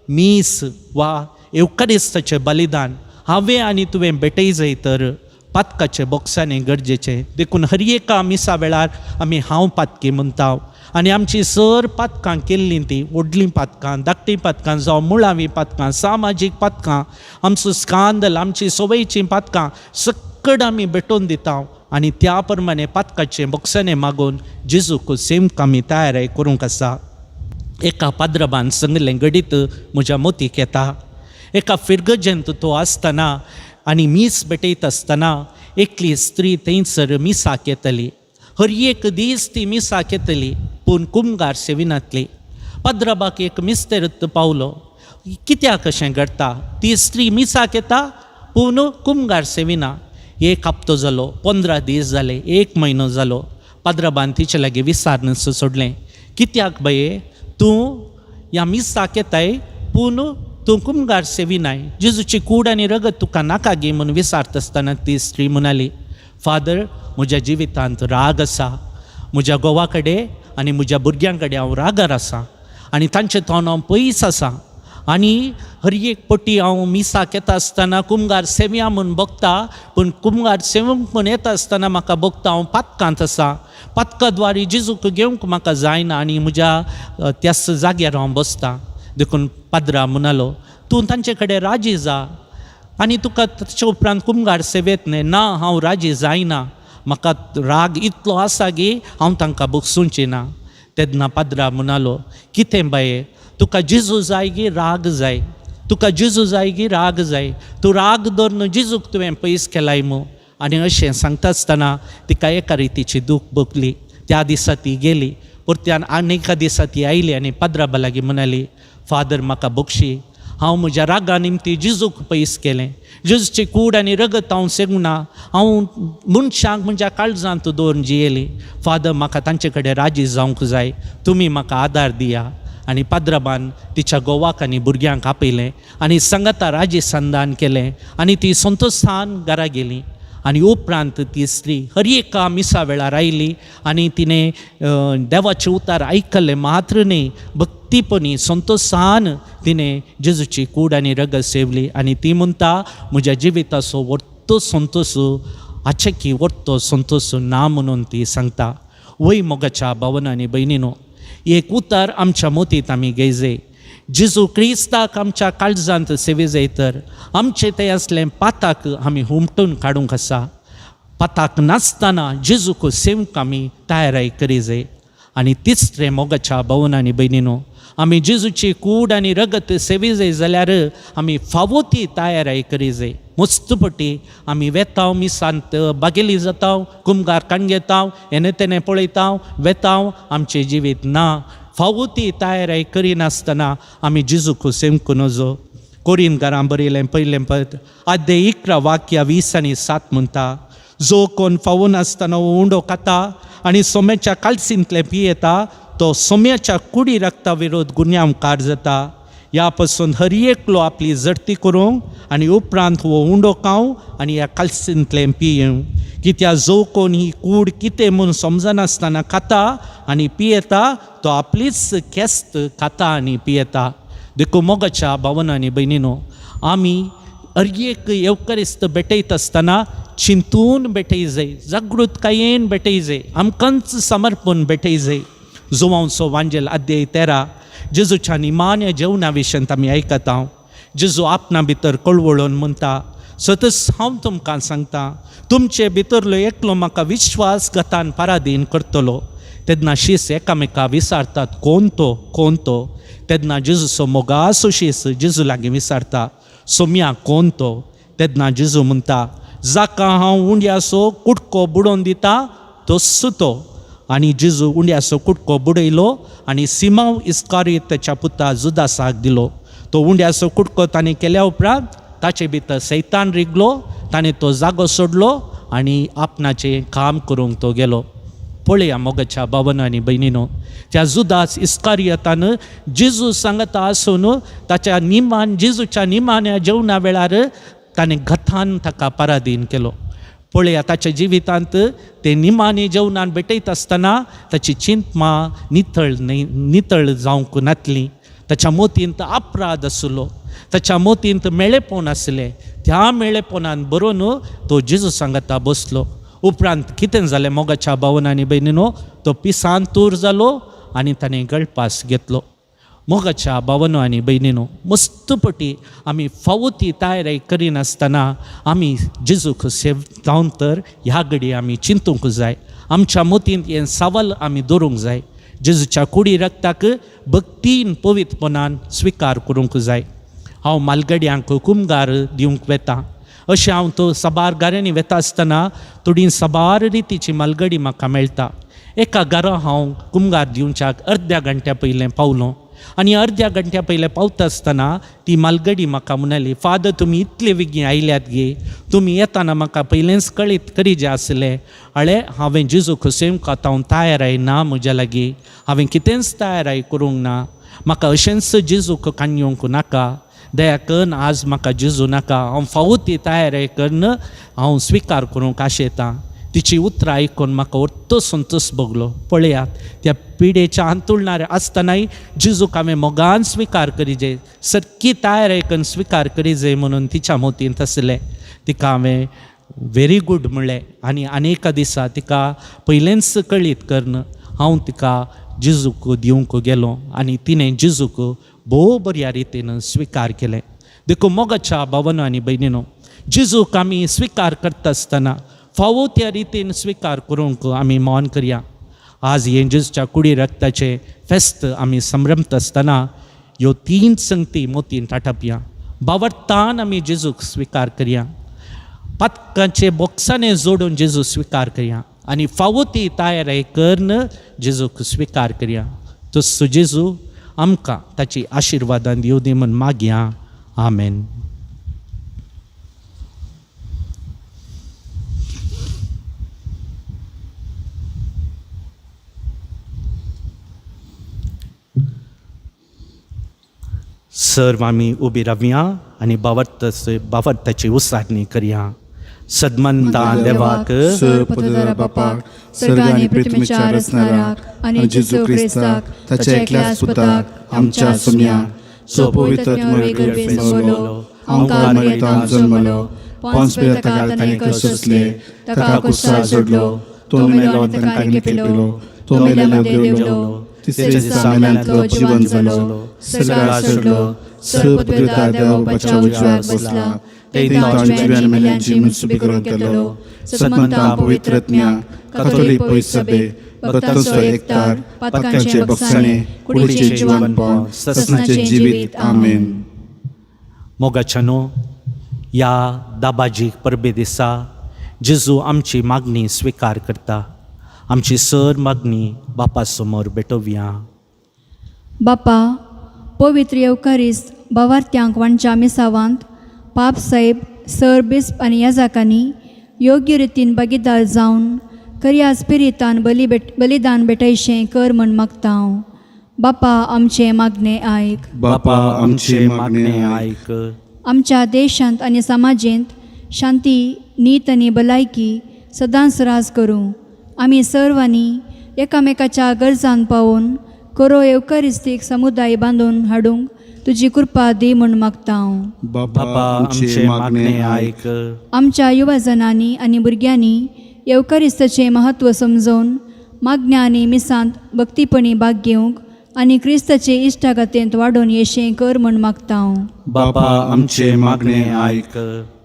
S2: मीस वा येवकारिस्ताचें बलिदान हांवें आनी तुवें भेटय जाय तर पातकाचे बोक्सांनी गरजेचें. देखून हर एका मिसा वेळार आमी हांव पातकी म्हणटा आनी आमची सर पातकां केल्लीं तीं व्हडलीं पातकां, धाकटीं पातकां जावं मुळावीं पातकां, सामाजीक पातकां, आमचो स्कांदल, आमची सवयचीं पातकां सकड आमी भेटोवन दिता आनी त्या प्रमाणे पातकाचें बोक्सांनी मागून जेजूक सेमक आमी तयारी करूंक आसा. एका पाद्रबान सांगलें घडीत म्हज्या मोतीक येता. एका फिरगजेंत तो आसतना आनी मीस भेटयता आसतना एकली स्त्री थंयसर मिसाक येतली. हर एक दीस ती मिसाक येतली पूण कुमगार सेविनातली. पाद्रबाक एक मिस्तेर पावलो, कित्याक अशें घडटा, ती स्त्री मिसाक येता पूण कुमगार सेविना. एक हप्तो जालो, 15 दीस जाले, 1 म्हयनो जालो. पाद्रबान तिचे लागीं विचारून सोडलें, कित्याक बाये तूं ह्या मिसाक येताय पूण तूं कुमगार सेविनाय, जेजूची कूड आनी रगत तुका नाका गे म्हूण विचारता आसतना ती स्त्री म्हणाली, फादर म्हज्या जिवितांत राग आसा, म्हज्या घोवा कडेन आनी म्हज्या भुरग्यां कडेन हांव रागार आसा आनी तांचे तोंड हांव पयस आसा आनी हर एक पटी हांव मिसाक येता आसतना कुमगार सेवया म्हूण भोगता, पूण कुमगार सेवूंक म्हूण येता आसतना म्हाका भोगता हांव पातकांत आसा, पातका द्वारी जेजूक घेवंक म्हाका जायना आनी म्हज्या त्याच जाग्यार हांव बसता. देखून पाद्रा म्हणालो, तूं तांचे कडेन राजी जा आनी तुका ताचे उपरांत कुमगार सेवेत न्हय. ना, हांव राजी जायना, म्हाका राग इतलो आसा की हांव तांकां बगसूंची ना. तेन्ना पाद्रा म्हणालो, कितें बाये, तुका जेजू जाय गी राग जाय? तुका जेजू जाय गी राग जाय? तूं राग धरून जेजूक तुवें पयस केलाय मू. आनी अशें सांगता आसतना तिका एका रितीची दूख भोगली. त्या दिसा ती गेली. परत्यान आनी एका दिसा ती आयली आनी पाद्राबा लागीं म्हणाली, फादर म्हाका बक्षी, हांव म्हज्या रागा निमती जेजूक पयस केलें. जेजूची कूड आनी रगत हांव सेगुना, हांव मनशांक म्हज्या काळजांत दवरून जियेली. फादर म्हाका तांचे कडेन राजी जावंक जाय, तुमी म्हाका आदार दिया. आनी पाद्राबान तिच्या घोवाक आनी भुरग्यांक आपयलें आनी सांगाता राजी संदान केलें आनी ती संतोशान घरा गेली. आनी उपरांत ती स्त्री हर एका मिसा वेळार आयली आनी तिणें देवाचें उतार आयकलें मात्र न्ही, भक्तीपणी संतोशान तिणें जेजूची कूड आनी रगत सेवली. आनी ती म्हणटा, म्हज्या जिविताचो व्हडतो संतोश हाचे की व्हडतो संतोश ना म्हणून ती सांगता. वय मोगाच्या भावना आनी भयणीनो, एक उतर आमच्या मोतींत आमी घेयजे, जेजू क्रिस्ताक आमच्या काळजांत सेवी तर आमचें तें आसलें पाताक आमी हुमटून काडूंक आसा. पाताक नासतना जेजूक सेवंक आमी तयाराय करी जाय. आनी तिसरें मोगाच्या भावना आनी भयणीनो, आमी जेजूची कूड आनी रगत सेवी जाय जाल्यार आमी फावो ती तयाराय करी जाय. मस्तपटी आमी वेताव मिसांत बागेली जाताव, कुमगार काणगेताव, हेने तेने पळयताव वेताव, आमचें जिवीत ना. फावो ती तयाराय करिनासतना आमी जेजूक सेवंक नजो. कोरीन घरां बरयलें पयलें पत्र आद्य 11 वाक्य 20 आनी 7 म्हणटा, जो कोण फावो नासतना उंडो खाता आनी सोम्याच्या कालसींतलें पियेता तो सोम्याच्या कुडी रक्ता विरोध गुन्यांवकार जाता. ह्या पासून हर एकलो आपली जडती करूंक आनी उपरांत हो उंडो खावं आनी ह्या कालसींतलें पियेवं. कित्याक जो कोण ही कूड कितें म्हूण समजनासतना खाता आनी पियेता तो आपलीच केस्त खाता आनी पियेता. देखून मोगाच्या भावना आनी भयणीनो, आमी हर एक येवकरिस्त भेटयता आसतना चिंतून भेटय जाय, जागृतकायेन भेटय जाय, आमकांच समर्पण भेटय जाय. जुवांचो वांजेल अध्याय 13 जेजूच्या निमाण्या जेवणा विशयांत आमी आयकता. जेजू आपणा भितर कळवळून म्हणटा, सतच हांव तुमकां सांगता, तुमचे भितरलो एकलो म्हाका विश्वासघातान पराधीन करतलो. तेन्ना शीस एकामेका विसारतात, कोण तो, कोण तो. तेन्ना जेजूचो मोगासो शीस जेजू लागीं विसारता, सोम्या कोण तो. तेन्ना जेजू म्हणटा, जाका हांव उंड्याचो कुटको बुडोवन दिता तोच तो. आनी जेजू उंड्याचो कुटको बुडयलो आनी सिमांव इस्कारियोताच्या पुता जुदासाक दिलो. तो उंड्याचो कुटको ताणें केल्या उपरांत ताचे भितर सैतान रिगलो, ताणें तो जागो सोडलो आनी आपणाचें काम करूंक तो गेलो. पळया मोगाच्या भावना आनी भयणीनो, त्या जुदास इस्कारियोतान जेजू सांगता आसून ताच्या निमान जेजूच्या निमाण्या जेवणा वेळार ताणें घतान ताका पराधीन केलो. पळया ताच्या जिवितांत ते निमाणी जेवणान भेटयता आसतना ताची चिंतमा नितळ न्हय, नितळ जावंक नातली. ताच्या मोतींत अपराध आसलो, ताच्या मोतींत मेळेपण आसलें. त्या मेळेपणान बरोवन तो जेजू सांगता बसलो. उपरांत कितें जालें मोगाच्या भावना आनी भयणीनो, तो पिसान तूर जालो आनी ताणें गळपास घेतलो. मोगाच्या भावनो आनी भयणीनो, मस्तपटी आमी फावो ती तयारी करिनासतना आमी जेजूक सेव जावन तर ह्या घडी आमी चिंतूंक जाय. आमच्या मतींत हें सवाल आमी दवरूंक जाय. जेजूच्या कुडी रक्ताक भक्तीन पवित्रपणान स्विकार करूंक जाय. हांव मालगड्यांक कुमगार दिवंक वेता अशें हांव तो साबार घरांनी वेता आसतना थोडी साबार रितीची मालगडी म्हाका मेळटा. एका घरा हांव कुमगार दिवच्याक अर्द्या घंट्या पयलें पावलो आनी अर्द्या घंट्या पयलें पावता आसतना ती मालगडी म्हाका म्हणाली, फादर तुमी इतले बेगीन आयल्यात गे, तुमी येताना म्हाका पयलेंच कळीत करीजे आसलें. अळे हांवें जेजूक सेवंक आतां हांव तयाराय ना, म्हज्या लागीं हांवें कितेंच तयाराय करूंक ना, म्हाका अशेंच जेजूक काणयोंक नाका, दया करून आज म्हाका जेजू नाका, हांव फावो ती तयाराय करून हांव स्विकार करूंक आशेतां. तिची उतरां आयकून म्हाका व्हडलो संतोश भोगलो. पळयात त्या पिडेच्या हांतुळणार आसतनाय जेजूक हांवें मोगान स्विकार करीजे, सारकी तयाराय करून स्विकार करीजे म्हणून तिच्या मोतींत आसलें. तिका हांवें व्हेरी गूड म्हणलें आनी आनी एका दिसा तिका पयलेंच कळीत करून हांव तिका जेजूक दिवंक गेलो आनी तिणें जेजूक भोव बऱ्या रितीन स्विकार केलें. देखून मोगाच्या भावनो आनी भयणीनो, जेजूक आमी स्विकार करता आसतना फावो त्या रितीन स्विकार करूंक आमी मौन करया. आज हें जेजूच्या कुडी रक्ताचें फेस्त आमी संभ्रमता आसतना ह्यो तीन संगती मोतीन थाटापया. बावडतान आमी जेजूक स्विकार करया, पातकांचे बोक्साने जोडून जेजू स्विकार करया आनी फावो ती तयारी करून जेजूक स्विकार करया. तसो जेजू आमकां ताची आशिर्वादान दिवं दी म्हूण मागया. आमेन. सर्व आमी उबी रावया आनी बावर्ताची उसारणी करया. सदमंता देवाक,
S1: सर पदवीधरा बापाक, सर्ग आनी पृथ्वीच्या रचणाराक आनी जेजू क्रिस्ताक ताच्या एकल्याच पुताक आमच्या सुम्याक, जो पवित्र गर्भे जल्मलो, अंकार मरियेंत जल्मलो, पोन्स पिलाताक ताणें कश्ट सोंसले, ताका कुसार जोडलो, तो मेलो आनी ताका लिपयलो, तो मेल्यान देंवलो, तिसऱ्या दिसा मेल्यांतलो जिवन जालो, सर्गार चडलो, सर पदवीधरा देवा बापाच्या उजव्याक बसला, तें जिव्यान मेल्यांची मनसुबी करून केलो. सदमंता पवित्रत्म्या कातोलीक पवित्र सभे, भक्तांचो एकतार, पातकांचे बक्षाणे, कुडीचे जिवनपण, ससनाचे जिवीत. आमेन.
S2: मोगाच्यानो, ह्या दाबाजीक परबे दिसा जेजू आमची मागणी स्विकार करता. आमची सर मागणी बापा समोर भेटोवया.
S4: बापा, पवित्र येवकारिस्त बावार्थ्यांक वांच्या मिसावांत पाप साहेब, सर बिस्प आनी याजाकांनी योग्य रितीन भागीदार जावन करया स्पिरितान बली भेट बलिदान भेटयशें कर म्हण मागता हांव. बापा आमचें मागणें आयक.
S1: बापा आमचे मागणे आयक.
S4: आमच्या देशांत आनी समाजेंत शांती, नीत आनी भलायकी सदांच राज करूं. आमी सर्वांनी एकामेकाच्या गरजान पावोवन करो येवकारिस्तीक समुदाय बांदून हाडूंक तुजी कृपा दी म्हूण मागता हांव.
S1: बापा आमचे मागणे आयक.
S4: आमच्या युवाजनांनी आनी भुरग्यांनी येवकारिस्ताचें म्हत्व समजून मागण्या आनी मिसांत भक्तीपणी भाग घेवंक आनी क्रिस्ताचे इश्टागतेंत वाडोवन येशें कर म्हूण मागता हांव.
S2: बापा आमचे मागणे आयक.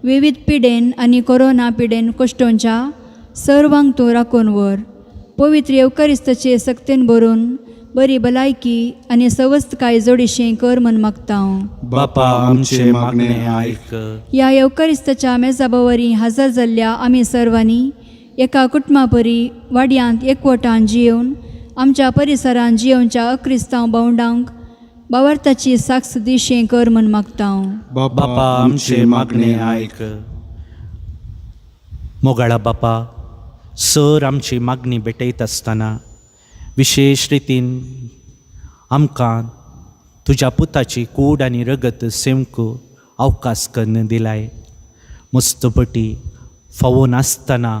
S4: विविध पिडेन आनी कोरोना पिडेन कश्टोंच्या सर्वांक तूं राखून व्हर. पवित्र येवकारिस्ताचे सक्तेन भरून बरी भलायकी आनी सवस्तकाय जोडीशें कर म्हूण मागता हांव.
S2: बापा आमचे मागणे आयक.
S4: ह्या येवकारिस्ताच्या मेजाबवरी हजर जाल्ल्या आमी सर्वांनी एका कुटुंबा परी वाड्यांत एकवटान जियेवन आमच्या परिसरांत जियेवच्या अक्रिस्तांव भावंडांक बावार्थाची साक्ष दिशें कर म्हूण मागता हांव.
S2: बापा आमचे मागणे आयक. मोगाळा बापा, सर आमची मागणी भेटयत आसतना विशेश रितीन आमकां तुज्या पुताची कूड आनी रगत सेवंक अवकाश कन्न दिलाय. मस्तपटी फावो नासतना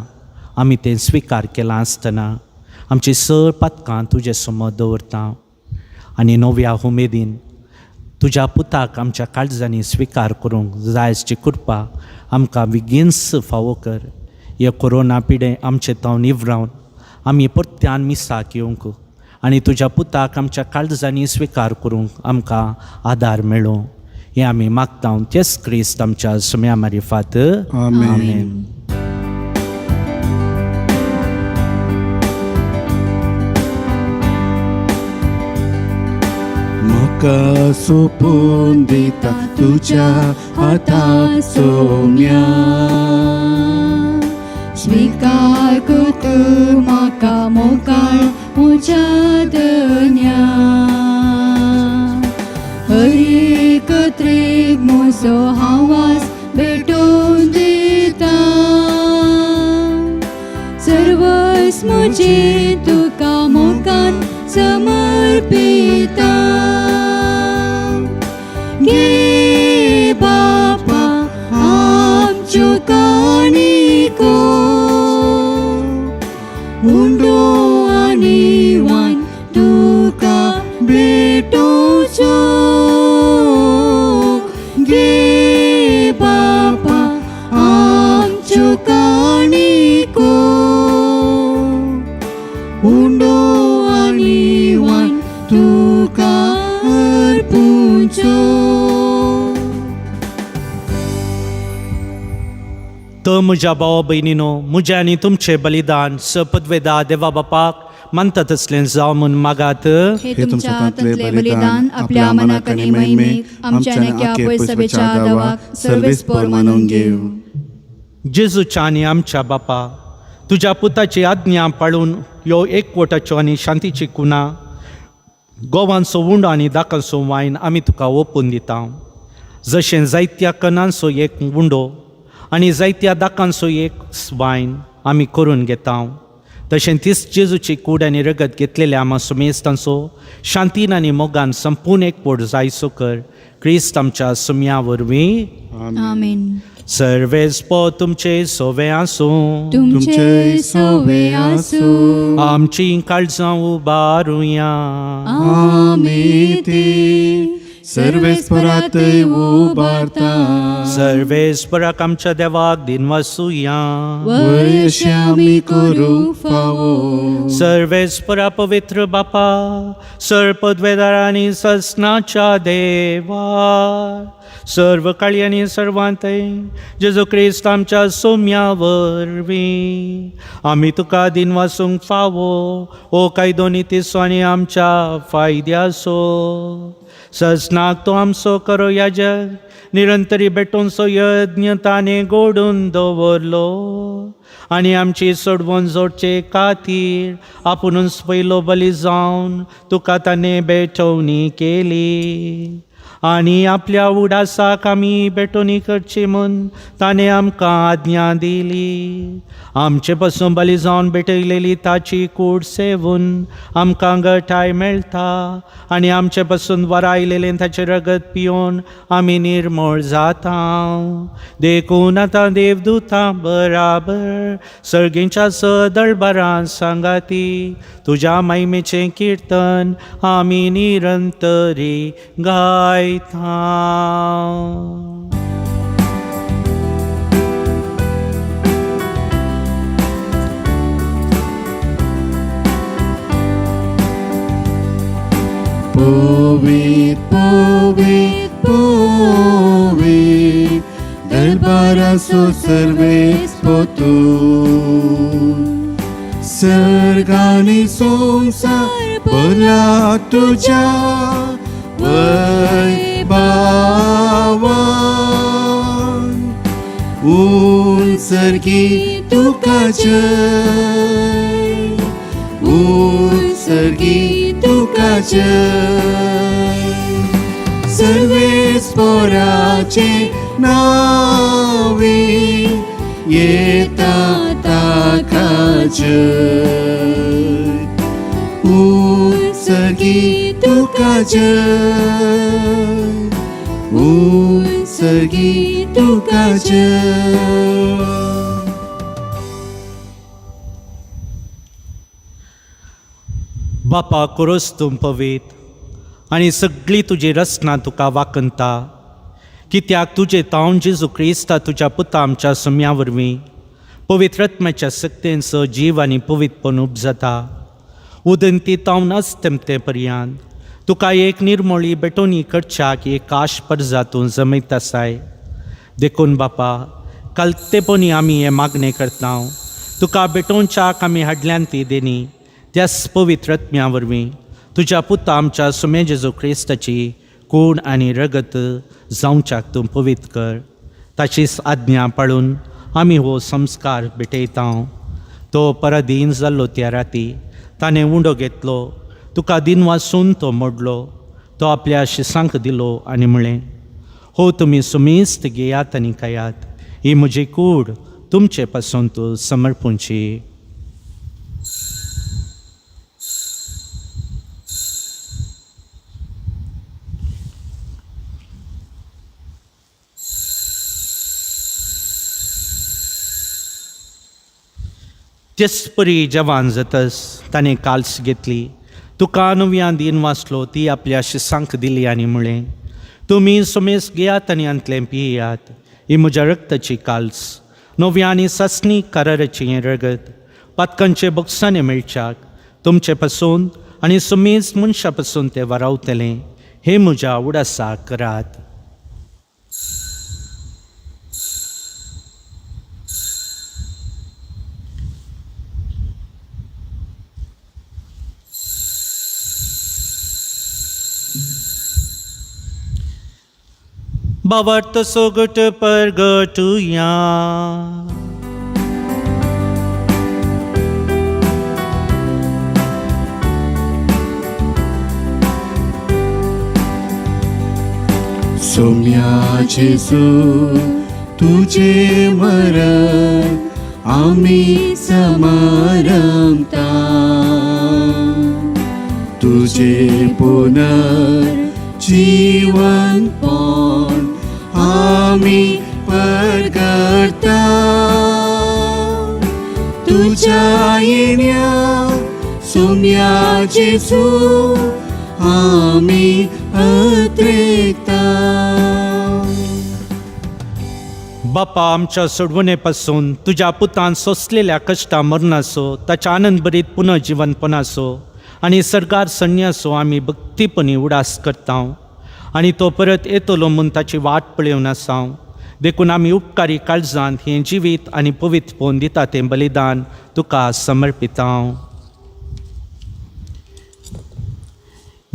S2: आमी तें स्विकार केलां आसतना आमची सर पातकां तुजे समोर दवरता आनी नव्या उमेदीन तुज्या पुताक आमच्या काळजांनी स्विकार करूंक जायची कृपा आमकां बेगीनच फावो कर. हे कोरोना पिडें आमचे तावन निवरावन आमी परत्यान मिसाक येवंक आनी तुज्या पुताक आमच्या काळजांनी स्विकार करूंक आमकां आदार मेळूं हें आमी मागता तेच क्रिस्त आमच्या सुम्या मारिफात.
S1: आमेन. म्हाका सोपून दिता तुज्या हाता सोम्या,
S4: स्वीकार कर म्हाका मोगाळ म्हज्या धन्या, हर एक त्रेक म्हजो हावास भेटोवन दिता, सर्वस म्हजें तुका मोगान समर्पिता. गे बापा आमच्यो काणिको उंडो आनी वान तुका भेटोवचो. गे बापा आमच्यो काणिको.
S2: म्हज्या भावा भयणीनो म्हजें आनी तुमचें बलिदान सपदवेदा देवा बापाक मानता तसलें जावं म्हूण मागात.
S4: हे तुमच्या हातांतले बलिदान आपल्या मनाक आनी महिमेक आमच्या आनी आख्या सभेच्या दावाक सर्वेस पोर मानून घेव.
S2: जेजूच्या आनी आमच्या बापा तुज्या पुताची आज्ञा पाळून ह्यो एकवटाच्यो आनी शांतीची कुना गोवांचो उंडो आनी दाकांचो वायन आमी तुका ओपून दिता. जशें जायत्या कणांचो एक उंडो आनी जायत्या दाकांचो एक वायन आमी करून घेता तशें तीच जेजूची कूड आनी रगत घेतलेल्या आमा सुमेस्तांचो शांतीन आनी मोगान संपूर्ण एकवट जायसो कर क्रिस्त आमच्या सुम्या वरवीं.
S4: आमेन.
S2: सर्वेस पो तुमचे सोवे आसूं.
S4: तुमचे सोवे आसूं.
S2: आमची काळजां उबारुया.
S4: आमी
S1: ती सर्वेस्परात उबारता.
S2: सर्वेस्पराक आमच्या देवाक दिनवासुया.
S1: वयशे आमी करूंक फावो.
S2: सर्वेस्परा पवित्र बापा सर्पद्वेदार आनी ससनाच्या देवा सर्व काळी आनी सर्वांतय जेजू क्रिस्त आमच्या सोम्या वरवीं आमी तुका दिनवासूंक फावो ओ कायदो नितीचो आनी आमच्या फायद्याचो सजनाक तो आमचो करो याजक निरंतरी भेटोवचो यज्ञ ताणें गोडून दवरलो आनी आमची सोडवण जोडचे खातीर आपुणूच पयलो बली जावन तुका ताणें भेटवणी केली आनी आपल्या उडासाक आमी भेटवणी करची म्हूण ताणें आमकां आज्ञा दिली. आमचे पासून बली जावन भेटयलेली ताची कूड सेवून आमकां गठाय मेळटा आनी आमचे पासून वरायलेलें ताचें रगत पिवन आमी निर्मळ जाता. देखून आतां देवदूतां बराबर सर्गींच्या सदळबरां सांगाती तुज्या महिमेचें किर्तन आमी निरंतरी गायता.
S1: पवीत पवीत पवीत दरबाराचो सर्वेस पोतू सर्गानी संसार भरला तुज्या वैभावान. उत्सर्गी तुका जय उत्सर्गी तुका जय. सर्वेस पोराचे नावे येता ताका जय. उत्सर्गी तुका जय उत्सर्गी तुका जय.
S2: बापा कोरोस तूं पवीत आनी सगळी तुजी रचना तुका वाकंता कित्याक तुजें तावन जेजू क्रिस्ता तुज्या पुता आमच्या सुम्या वरवीं पवित्र आत्म्याच्या सक्तेंचो जीव आनी पवित्रपण उपजता. उदंती तावन अस्तमते पर्यंत तुका एक निर्मोळी भेटवणी करच्याक एक आश परजा तूं जमयत आसाय. देखून बापा कालतेपणी आमी हें मागणें करता तुका भेटोवच्याक आमी हाडल्यान ती देणी त्याच पवित्र आत्म्या वरवीं तुज्या पुता आमच्या सुमे जेजू क्रिस्ताची कूड आनी रगत जावच्याक तूं पवित्र कर. ताचीच आज्ञा पाळून आमी हो संस्कार भेटयता. तो पराधीन जाल्लो त्या राती ताणें उंडो घेतलो तुका दिन वासून तो मोडलो तो आपल्या शिसांक दिलो आनी म्हळें हो तुमी सुमेस्त घेयात आनी खायात ही म्हजी कूड तुमचे पासून तूं समर्पूंची. तेचपरी जवान जातस ताणें काल्स घेतली तुका नव्यान दिन वाचलो ती आपल्या शिसांक दिली आनी म्हळें तुमी सुमेस घेयात आनी आंतलें पियात ही म्हज्या रक्ताची काल्स नव्या आनी सासणी कराराची हें रगत पातकांचे बोक्सांनी मेळच्याक तुमचे पासून आनी सुमेस मनशा पासून तें वारावतलें हें म्हज्या उडासाक करात. भावार्थ सोगट परगटुया.
S1: सोम्या जेजू तुझे मरण आमी समारंभता, तुझे पुनर्जीवनपण आमी परगटता. तुझ्या येण्या सोम्या जेजू आमी अत्रेकता.
S2: बापा आमच्या सोडवणे पासून तुज्या पुतान सोंसलेल्या कश्टा मरणाचो ताच्या आनंदभरीत पुनर्जिवनपणाचो आनी सरकार सन्यासो आमी भक्तीपणी उडास करता आनी तो परत येतलो म्हूण ताची वाट पळोवन आसा. देखून आमी उपकारी काळजांत हें जिवीत आनी पवित्रपण दिता तें बलिदान तुका समर्पिता.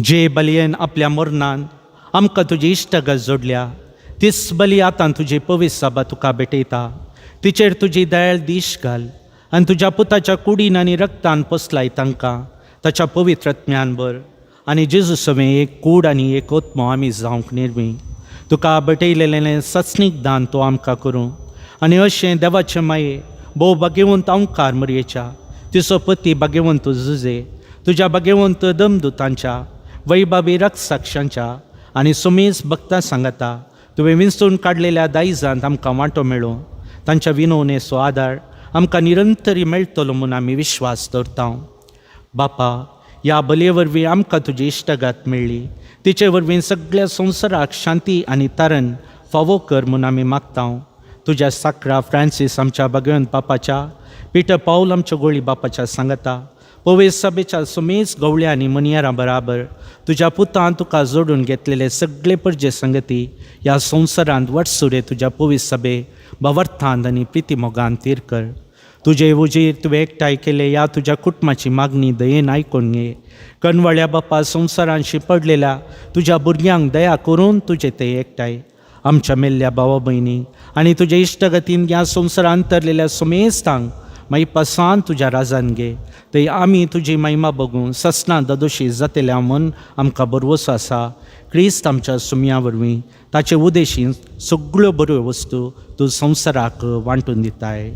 S2: जे बलयेन आपल्या मरणान आमकां तुजी इश्टागत जोडल्या तीच बली आतां तुजी पवित्र सभा तुका भेटयता. तिचेर तुजी दयाळ दीश घाल आनी तुज्या पुताच्या कुडीन आनी रक्तान पोसलाय तांकां ताच्या पवित्र आत्म्यान भर आनी जेजू सवें एक कूड आनी एक आत्मो आमी जावंक निर्मी. तुका भेटयलेलें सचनीक दान तो आमकां करूं आनी अशें देवाचे माये भोव भाग्यवंत अंकार मरयेच्या तिचो पती भाग्यवंत जुजे तुज्या भाग्यवंत दमदुतांच्या वैभावी रक्तसाक्षांच्या आनी सुमेज भक्तां सांगता तुवें विंचून काडलेल्या दायजांत आमकां वांटो मेळूं. तांच्या विनवणेचो आदार आमकां निरंतरी मेळटलो म्हूण आमी विश्वास दवरता. बापा ह्या बलये वरवीं आमकां तुजी इश्टागात मेळ्ळी तिचे वरवीं सगळ्या संवसाराक शांती आनी तारण फावो कर म्हूण आमी मागता. तुज्या साकरा फ्रांसीस आमच्या भगवंत बापाच्या पिटर पावल आमच्या गोळी बापाच्या सांगता पवित्र सभेच्या सुमेज गवळ्या आनी मनयारां बराबर तुज्या पुतान तुका जोडून घेतलेले सगळे परजे संगती ह्या संवसारांत वटसुरे तुज्या पवित्र सभे भावार्थान आनी प्रितीमोगान तीर कर. तुजे उजीर तुवें एकठांय केले ह्या तुज्या कुटुंबाची मागणी दयेन आयकून घे. कणवळ्या बापा संवसारांत शिंपडलेल्या तुज्या भुरग्यांक दया करून तुजे ते एकठांय आमच्या मेल्ल्या भावा भयणी आनी तुज्या इश्टगतीन ह्या संवसारांत तरलेल्या सुमेस्तांक मागीर पसान तुज्या राजान घे. थंय आमी तुजी महिमा बगून ससना ददोशी जातल्या म्हूण आमकां बरवसो आसा. क्रिस्त आमच्या सुमया वरवीं ताचे उदेशीन सगळ्यो बऱ्यो वस्तू तूं संवसाराक वांटून दिताय.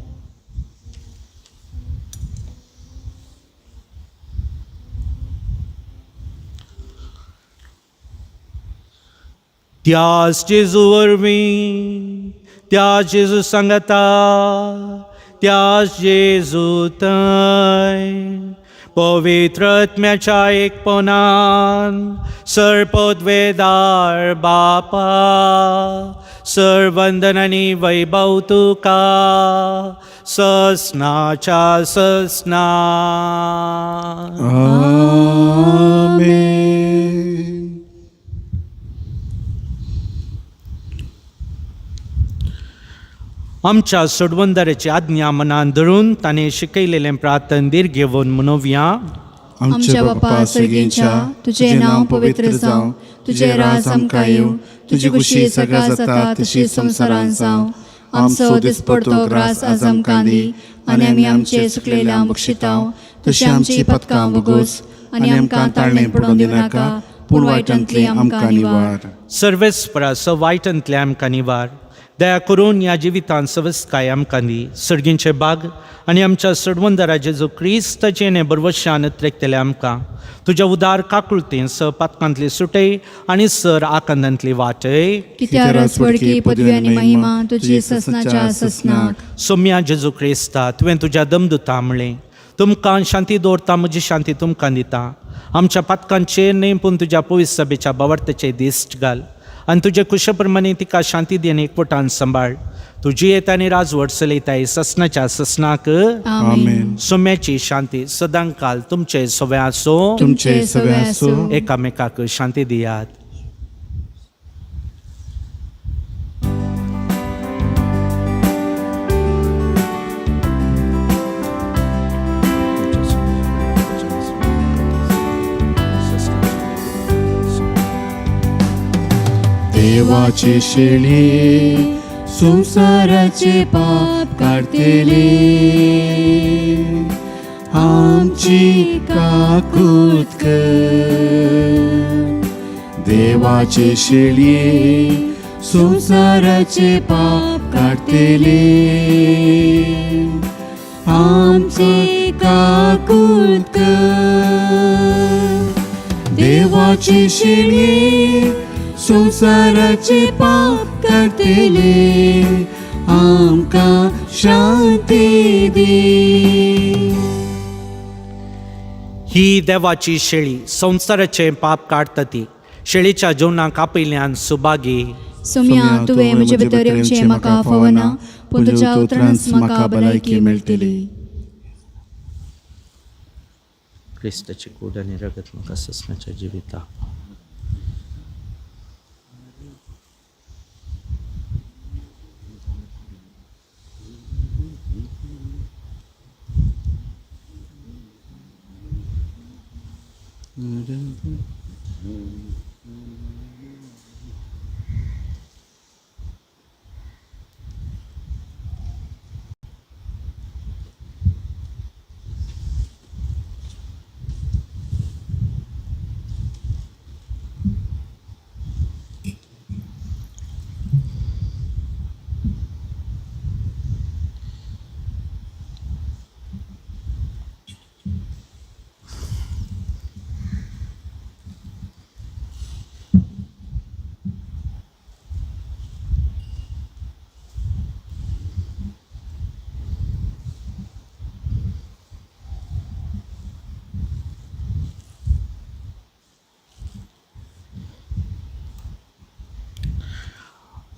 S2: त्याच जेजू वरवीं त्या जेजू सांगता त्याच जेजू थंय पवित्र आत्म्याच्या एकपणान सर्पद्वेदार बापा सर्वंदन आनी वैभव तुका ससनाच्या ससना.
S1: आमेन.
S2: आमच्या सोडवंदाराची आज्ञा मनान धरून ताणें शिकयलेलें प्रार्थन दीर्घ घेवन म्हणोवया.
S1: आमच्या बापा सर्गींच्या तुजें नांव पवित्र जावं, तुजें राज आमकां येवं, तुजी खुशी सगळ्या जाता तशी संवसारांत जावं. आमचो दिसपडतो ग्रास आज आमकां दी आनी आमी आमचे चुकलेल्या बक्षितांव तशी आमची पदकां बगोस आनी आमकां ताळणें पडोवन दिवनाका पूण वायटांतली आमकां निवार.
S2: सर्वेस्परा स वायटांतले आमकां निवार. दया करून ह्या जिवितांत सवस्काय आमकां दी. सर्गींचे बाग आनी आमच्या सोडवंदारा जेजू क्रिस्ताचें बरवशान त्रेकतले आमकां तुज्या उदार काकुळतेन स पातकांतली सुटय आनी सर आकांतांतली वाटय.
S4: कित्या रसवडकी पदवी आनी महिमा तुजी ससनाच्या ससनाक.
S2: सोम्या जेजू क्रिस्ता तुवें तुज्या दमदुता म्हणलें तुमकां शांती दवरता म्हजी शांती तुमकां दिता. आमच्या पातकांचेर न्हय पूण तुज्या पवित्र सभेच्या भावार्थाचे दिश्ट घाल आनी तुजे कुशे प्रमाणे तिका शांती दी आनी एकवटान सांबाळ. तुजी येता आनी राजवट चलयताय ससनाच्या ससनाक.
S4: आमेन.
S2: सोम्याची शांती सदांकाल तुमचे सगळे आसूं.
S1: तुमचे सगळे आसूं.
S2: एकामेकाक शांती दियात.
S1: देवाचे शेळये संवसाराचे पाप काडटले आमची काकूत कर. देवाचे शेळये संवसाराचे पाप काडटले आमची काकूत कर. देवाचे शेळये संवसाराचे पाप काडटले आमकां शांती दी.
S2: ही देवाची शेळी संवसाराचें पाप काडटा ती शेळीच्या जेवणाक आपयल्यान सुभागी.
S4: सोम्या, तुवें म्हजे भितर येवचें म्हाका फावना, पूण तुज्या उतरानच म्हाका भलायकी मेळटली.
S2: क्रिस्ताची कूड आनी रगत म्हाका ससनाच्या जिविता.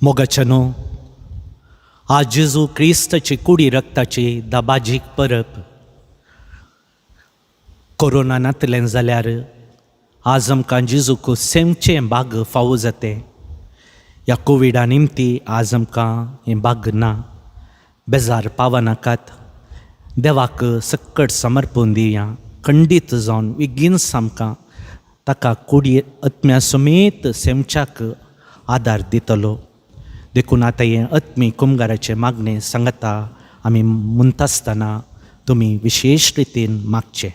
S2: मोगाच्या न्हू, आज जेजू क्रिस्ताची कुडी रक्ताची दबाजीक परब. कोरोना नातलें जाल्यार आज आमकां जेजूक सेमचें भाग फावो जातें. ह्या कोविडा निमती आज आमकां हें भाग ना. बेजार पावनाकात, देवाक सक्कट समर्पून दिया. खंडीत जावन बेगीनच आमकां ताका कुडी आत्म्या समेत सेमच्याक आदार दितलो. देखून आतां हें आत्मी कुमगाराचें मागणें सांगता आमी म्हणटा आसतना तुमी विशेश रितीन मागचें.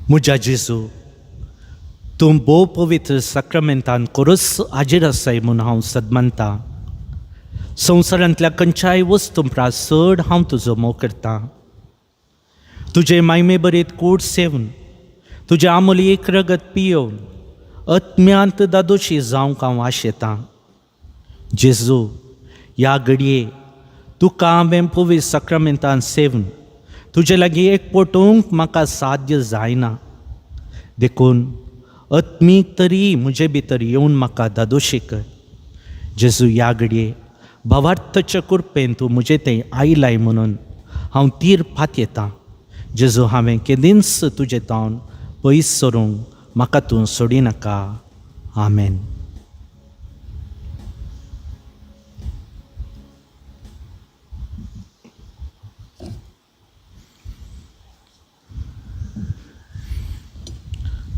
S2: म्हज्या जेजू, तूं भोव पवित्र साक्रमेंतान कोरस हाजीर आसाय म्हूण हांव सदमानतां. संवसारांतल्या खंयच्याय वस्तू परस चड हांव तुजो मोग करतां. तुजे मायमे बरीत कूड सेवन, तुजें आमोली एक रगत पियोवन आत्म्यांत दादोशी जावंक हांव आशेतां. जेजू, ह्या घडये तुका हांवें पवित्र साक्रमेंतान सेवन तुजे लागीं एक पोटूंक म्हाका साध्य जायना, देखून आत्मीक तरी म्हजे भितर येवन म्हाका दादोशी कर. जेजू, ह्या घडये भावार्थाच्या कृपेन तूं म्हजे थंय आयलाय म्हणून हांव तीर पातयेतां. जेजू, हांवें केदींच तुजें तावन पयस सरूंक म्हाका तूं सोडिनाका. आमेन.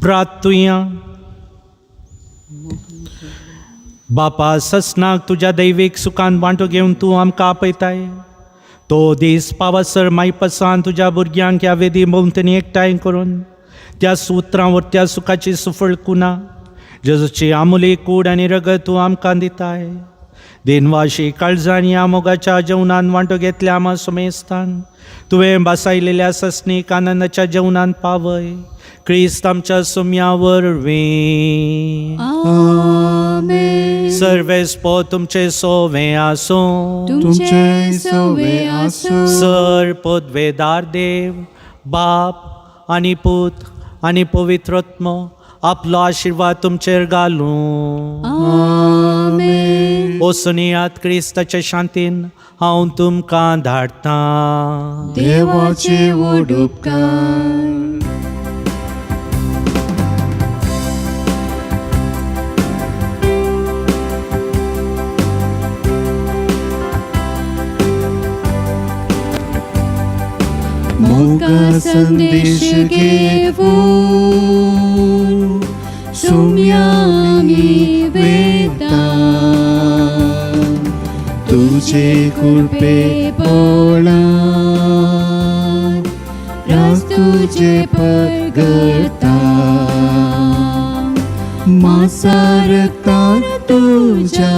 S2: प्रार्थुया. बापा, ससनाक तुज्या दैवीक सुखान वांटो घेवन तूं आमकां आपयताय. तो दीस पावसर मायपसान तुज्या भुरग्यांक ह्या वेदी भोंवतणी एकठांय करून त्या सुत्रां वर त्या सुखाची सुफळ कुना जेजूची आमुली कूड आनी रगत तूं आमकां दिताय. दिनवाशी काळजांनी ह्या मोगाच्या जेवणान वांटो घेतल्या आमा सुमेस्तान तुवें बासायलेल्या ससनीक आनंदाच्या जेवणान पावय. क्रिस्त आमच्या सुम्या वरवीं.
S1: आमेन.
S2: सर्वेस्पो तुमचे सोवे आसूं.
S1: तुमचे सवे आसूं.
S2: सर पदवेदार देव बाप आनी पूत आनी पवित्र आत्मो आपलो आशिर्वाद तुमचेर घालूं.
S1: आमेन.
S2: वचुनियात क्रिस्ताच्या शांतीन. हांव तुमकां धाडटां.
S1: देवाचे व्हड उपकार. मोगा संदेश घेऊन सुम्या तुजे कृपे बळान रास तुजे परगता मासारता तुज्या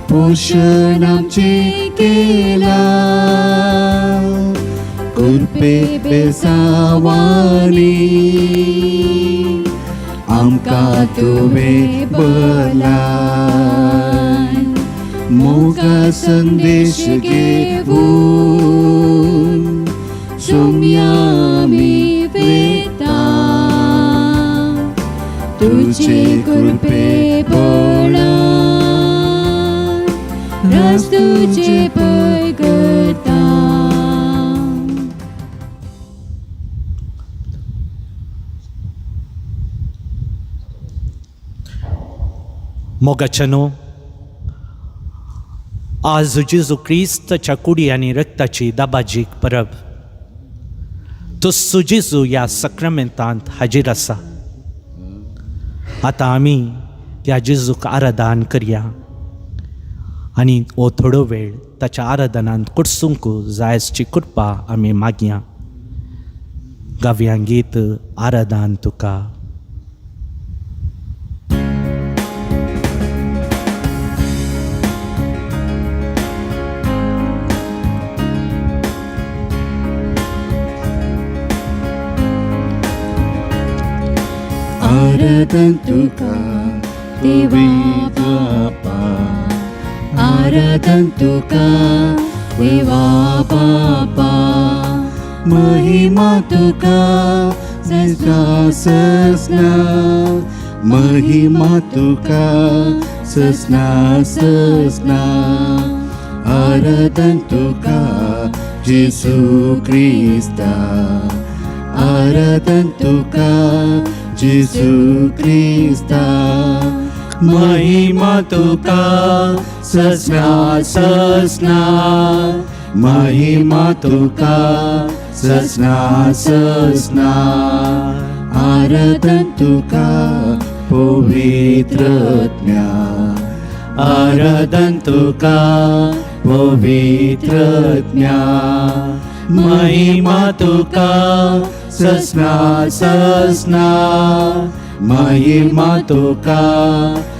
S1: पोषण आमचें केलां कृपे बेसावानी आमकां तुवें बरलाय मोगा संदेश घेवन सोम्या आमी वयता तुजे कृपे बळान रास तुजे परगता.
S2: मोगाच्यानो, आज जेजू क्रिस्ताच्या कुडी आनी रक्ताची दाबाजीक परब. तो जेजू ह्या सक्रामेंतांत हाजीर आसा. आतां आमी त्या जेजूक आराधन करया आनी हो थोडो वेळ ताच्या आराधनांत कुडसूंक जायची कृपा आमी मागया. गावया गीत आराधन तुका.
S1: आराधन तुका देवा बापा, आराधन तुका देवा बापा, महिमा तुका ससना ससना, महिमा तुका ससना ससना, आराधन तुका जेसू क्रिस्ता, आराधन तुका जेसू क्रिस्ता, महिमा तुका ससना ससना, महिमा तुका ससना ससना, आराधन तुका पवित्र आत्म्या, आराधन तुका पवित्र आत्म्या, महिमा तुका ससना ससना, महिमा तुका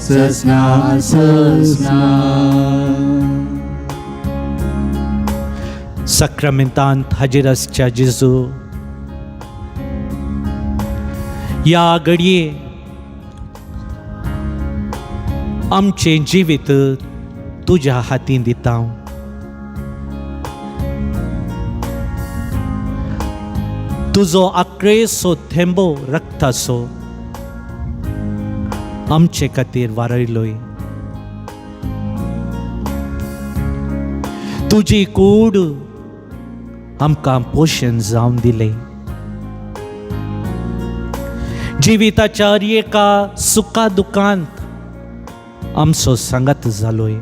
S1: ससना ससना.
S2: साक्रामेंतांत हाजीर आसच्या जेजू, ह्या घडये आमचें जिवीत तुज्या हातीन दिता. तुजो आक्रेसो थेंबो रक्ताचो आमचे खातीर वारयलोय. तुजी कूड आमकां पोशण जावन दिलें. जिविताच्या हर एका सुखा दुखांत आमचो सांगात जालोय.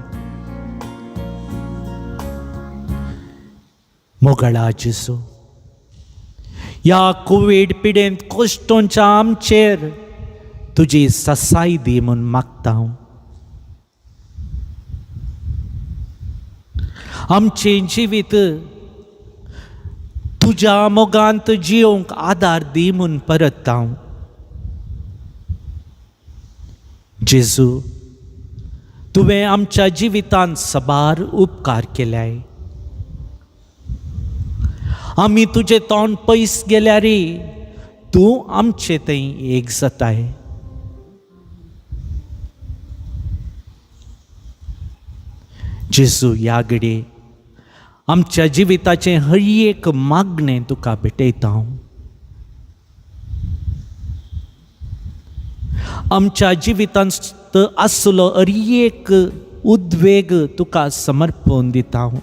S2: मोगाळा जेजू, ह्या कोवीड पिडेंत कोश्टोंच्या आमचेर तुजी ससाय दी म्हूण मागता हांव. आमचें जिवीत तुज्या मोगांत जियोंक आदार दी म्हूण परत हांव. जेजू, तुवें आमच्या जिवितांत सबार उपकार केल्याय. आमी तुजें तोंड पयस गेल्यार तूं आमचे थंय एक जाताय. जेजू, ह्या घडये आमच्या जिविताचें हर एक मागणें तुका भेटयता हांव. आमच्या जिवितांत आसलो हर एक उद्वेग तुका समर्पण दिता हांव.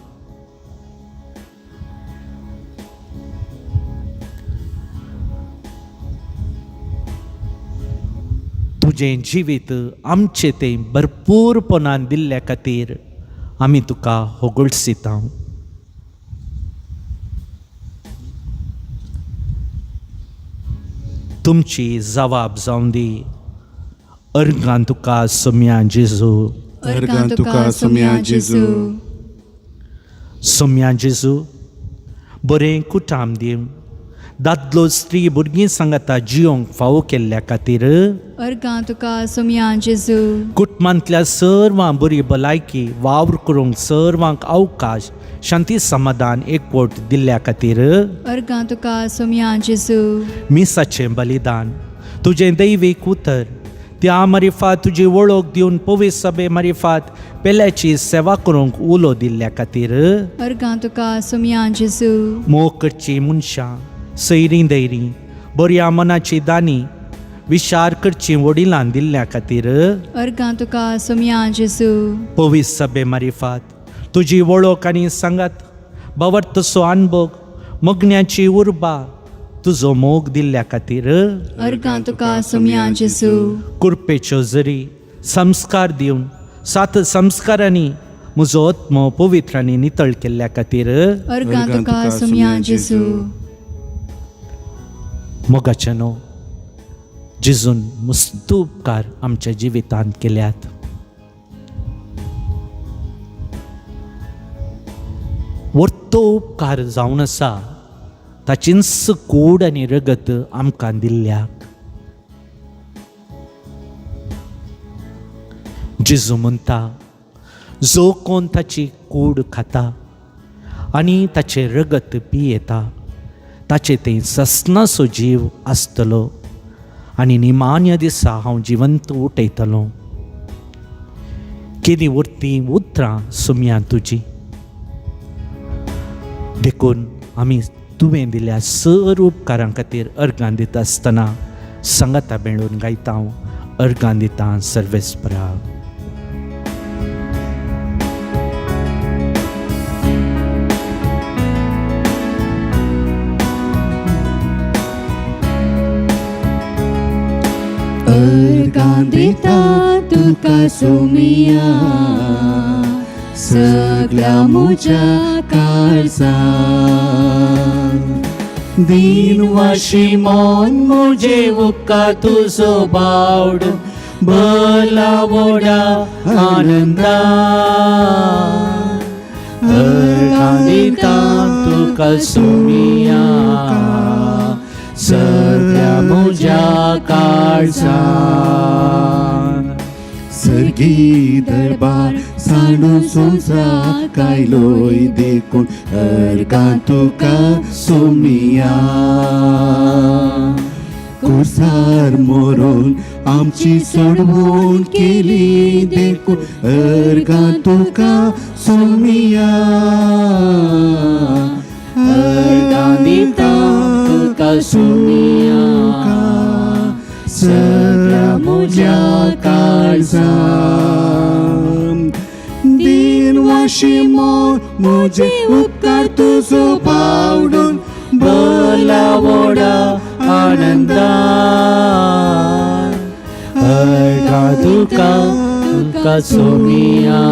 S2: तुजें जिवीत आमचें तें भरपूरपणान दिल्ल्या खातीर आमी तुका होगुळसिता. तुमची जवाब जावन दी. अर्गां तुका सोम्या जेजू.
S1: अर्गां तुका सोम्या जेजू.
S2: सोम्या जेजू, बरें कुटाम दिवन दादलो स्त्री भुरगीं सांगाता जियोंक फावो केल्ल्या खातीर
S4: अर्गां तुका सोम्या जेजू.
S2: कुटुंबांतल्या सर्वां बरी भलायकी वावर करूंक सर्वांक अवकाश शांती समाधान एकवट दिल्ल्या खातीर
S4: अर्गां तुका सोम्या जेजू.
S2: मिसाचें बलिदान तुजें दैवीक उतर त्या मारिफात तुजी वळख दिवन पवित्र सभे मारिफात पेल्याची सेवा करूंक उलो दिल्ल्या खातीर
S4: अर्गां तुका सोम्या जेजू.
S2: मोग करची मनशां सैरीं दैरीं बऱ्या मनाची दानी विचार करची वडिलां दिल्ल्या खातीर
S4: अर्गां तुका सोम्या जेजू.
S2: पवित्र सभे मारिफात तुजी वळख आनी सांगात बावर्तसो अनभोग मगण्याची उर्बा तुजो मोग दिल्ल्या खातीर
S4: अर्गां तुका सोम्या जेजू.
S2: कुरपेच्यो जरी संस्कार दिवन सात संस्कारांनी म्हजो आत्मो पवित्र आनी नितळ केल्ल्या खातीर
S4: अर्गां तुका सोम्या जेजू.
S2: मोगाचें न्हू जेजून मस्त उपकार आमच्या जिवितांत केल्यात. वर्तो उपकार जावन आसा ताचीच कूड आनी रगत आमकां दिल्ल्याक. जेजू म्हणटा जो कोण ताची कूड खाता आनी ताचें रगत पियेता ताचें थंय ससनाचो जीव आसतलो आनी निमान्य दिसा हांव जिवंत उठयतलो. केदी उरती उतरां सुम्या तुजी. देखून आमी तुवें दिल्या सर उपकारां खातीर अर्गां दिता आसतना सांगाता मेळून गायता हांव अर्गां दिता सर्वेस्पराक.
S1: अर्गां दिता तुका सोमिया सगळ्या म्हज्या काळजान. दीन वाशी मन म्हजे उपकार तुजो बावड भला वोडा आनंदा. अर्गां दिता तुका सोमिया सगळ्या म्हज्या काळजान. सर्गी दरबार साणू संवसार कायलोय देखून अर्गां तुका सोमिया. कुसार मोरून आमची सोडवून केली देखून अर्गां तुका सोमिया. अर्गां दिता तुका सोमिया सगळ्या म्हज्या काळजान. दीन वाशी मोर म्हजे उपकार तुजो बावडून भला वोडा आनंदान. अर्गां तुका तुका सोमिया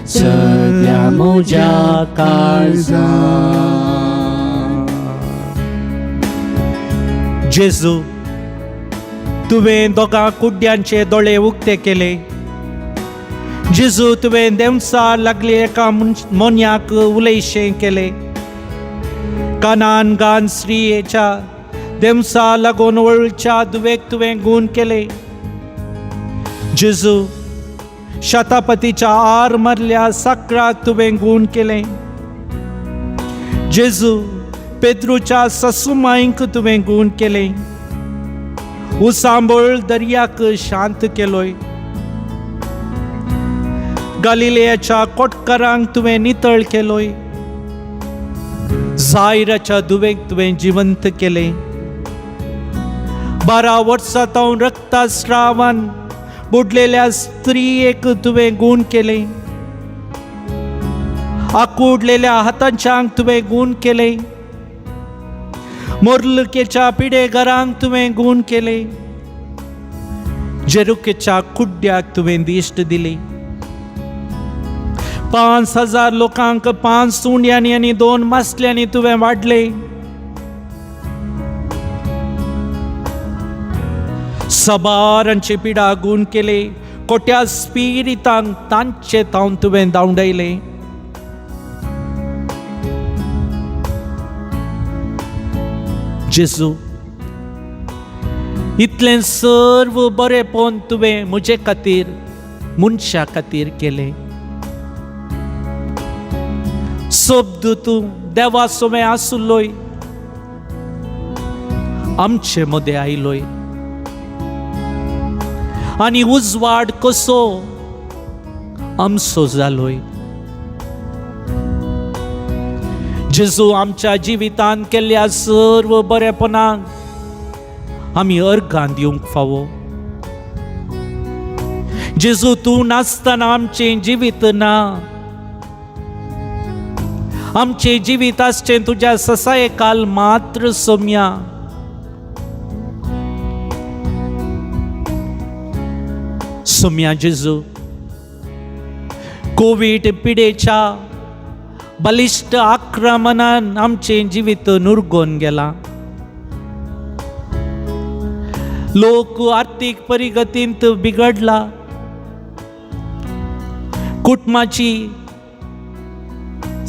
S1: सगळ्या म्हज्या काळजान.
S2: जेजू तुवें दोगां कुड्ड्यांचे दोळे उक्ते केले. जेजू तुवें देंवचार लागली एका मोन्याक उलयशें केलें. कानान गान स्त्रियेच्या देंवचार लागून वळच्या दुवेक तुवें गूण केले. जेजू शतापतीच्या आर मारल्या साकराक तुवें गूण केलें. जेजू पेद्रूच्या ससुमायंक तुवें गूण केलें. उसांबळ दर्याक शांत केलोय. गालिलेयाच्या कोटकारांक तुवें नितळ केलोय. जायराच्या दुवेक तुवें जिवंत केलें. 12 वर्सां तावन रक्तस्रावान बुडलेल्या स्त्रियेक तुवें गूण केलें. आकुडलेल्या हातांच्यांक तुवें गूण केलें. मोर्लकेच्या पिडेघरांक तुवें गूण केलें. जेरुकेच्या कुड्ड्याक तुवें दिश्ट दिली. 5000 लोकांक 5 सुंड्यांनी आनी 2 मासल्यांनी तुवें वाडले. सबारांची पिडा गूण केले. कोट्या स्पिरितांक तांचे तावन तुवें धांवडयलें. जेजू, इतलें सर्व बरेंपण तुवें म्हजे खातीर, मनशा खातीर केलें. शब्द तूं देवा सोमें आसलोय, आमचे मदें आयलोय आनी उजवाड कसो आमचो जालोय. जेजू, आमच्या जिवितांत केल्ल्या सर्व बरेपणाक आमी अर्गां दिवंक फावो. जेजू, तूं नासतना आमचें जिवीत ना. आमचें जिवीत आसचें तुज्या ससाये काल मात्र सोम्या. सोम्या जेजू, कोवीड पिडेच्या बलिश्ट आक्रमणान आमचें जिवीत नुरगोन गेलां. लोक आर्थीक परिगतींत बिगडला, कुटुंबाची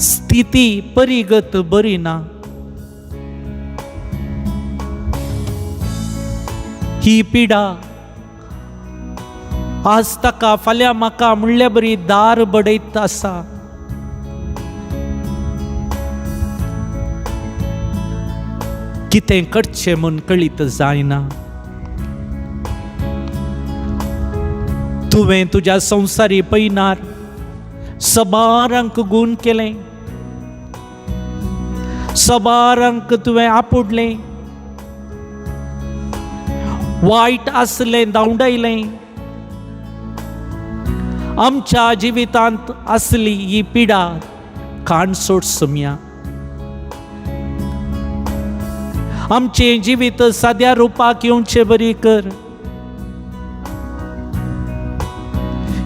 S2: स्थिती परिगत बरी ना. ही पिडा आज ताका फाल्यां म्हाका म्हणल्या बरी दार बडयत आसा. कितें करचें म्हूण कळीत जायना. तुवें तुज्या संवसारी पयनार सबारांक गूण केलें, सबारांक तुवें आपुडलें, वायट आसलें धांवडायलें. आमच्या जिवितांत आसली ही पिडा काण सोड सोम्या. आमचें जिवीत साद्या रुपाक येवचें बरी कर.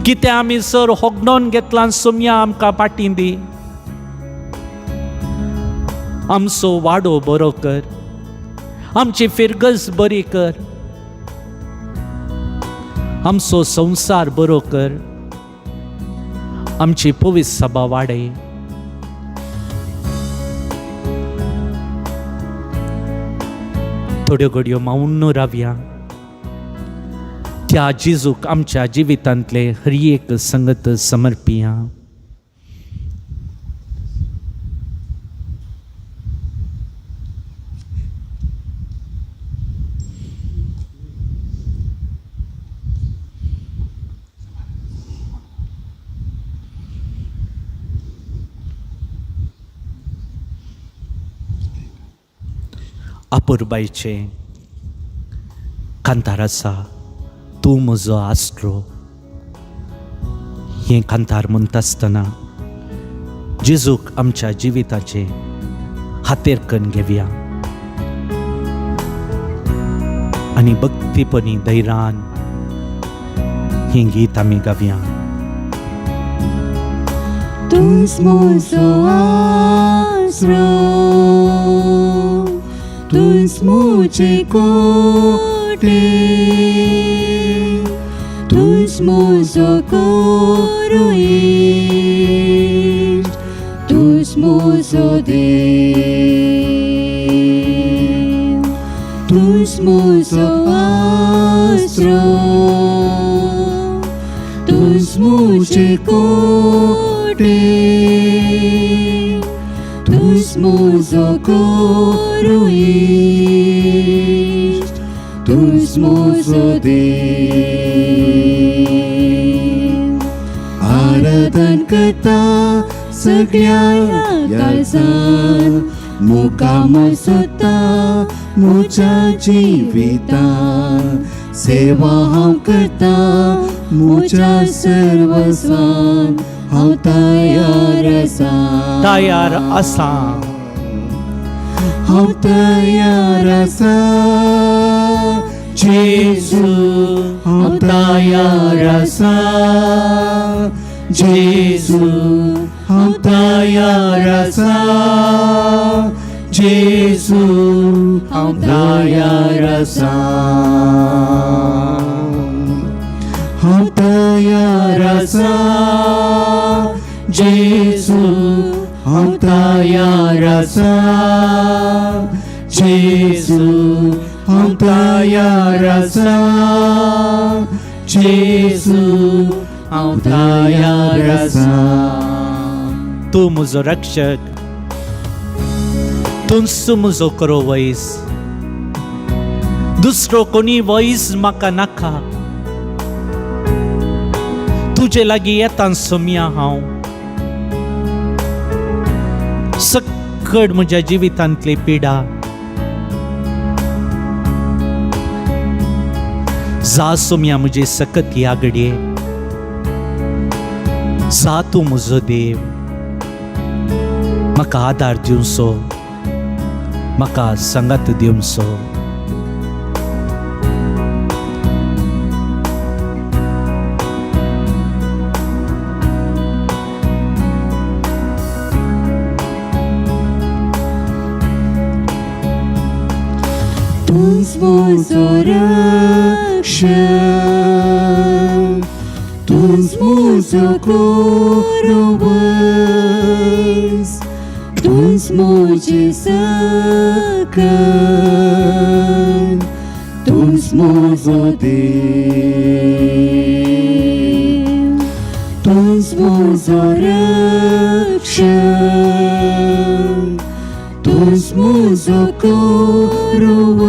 S2: कितें आमी सर होगडोन घेतलां सोम्या, आमकां पाटीं दी. आमचो वाडो बरो कर, आमची फिरगज बरी कर, आमचो संवसार बरो कर, आमची पवित्र सभा वाडय. थोड्यो घडयो मावन रावया त्या जेजूक आमच्या जिवितांतले हर एक संगत समर्पिया. अपुरबायचे कांतार आसा, तूं म्हजो आसरो. हें कांतार म्हणटा आसतना जेजूक आमच्या जिविताचे हातेर करून घेवया आनी भक्तीपणी धैर्यान हें गीत आमी गावया.
S1: तूंच म्हजो आसरो, तूंच म्हजें कोटे, तूंच म्हजो कोरो इश्ट, तूंच म्हजो देव, तूंच म्हजो आसरो, तूंच म्हजें कोटे, तूंच म्हजो कोरो इश्ट, तूंच म्हजो देव. आराधन करता सगळ्या काळजान, मुखामळ सोदता म्हज्या जिवितान, सेवा हांव करता म्हज्या सर्वस्वान, हांव तयार आसा,
S2: तयार आसा,
S1: हांव तयार आसा, जेजू हांव तयार आसा, जेजू हांव तयार आसा, जेजू हांव तयार आसा, हांव तयार आसा जेजू हांव तयार आसा जेजू हांव तयार आसा जेजू हांव तयार आसा.
S2: तूं म्हजो रक्षक, तूंच म्हजो करो वयस, दुसरो कोणी वयस म्हाका नाका. तुजे लागीं येता सोमया हांव, सक्कड म्हज्या जिवितांतली पिडा जा सोमया म्हजी सकत ह्या घडये, जा तूं म्हजो देव, म्हाका आदार दिवचो, म्हाका सांगात दिवचो.
S1: तूंच म्हजो रक्षक, तूंच म्हजो कुरवस, तूंच म्हजी सकत, तूंच म्हजो देव, तूंच म्हजो रक्षक, तूंच म्हजो कुरवस,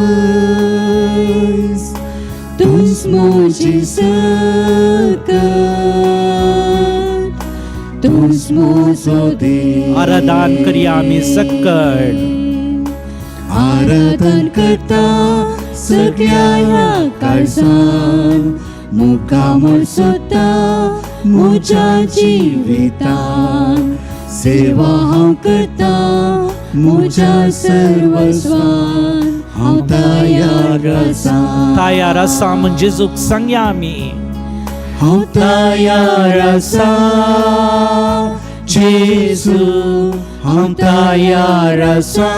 S1: तूंच म्हजी सकत, तूंच म्हजो देव.
S2: आराधन करया आमी सक्कड.
S1: आराधन करता सगळ्या ह्या काळजान, मुखामळ सोदता म्हज्या जिवितान, सेवा हांव करता म्हज्या सर्वस्वान, हांव तयार आसा.
S2: तयार आसा म्हण जेजूक सांगया आमी.
S1: हांव तयार आसा जेजू, हांव तयार आसा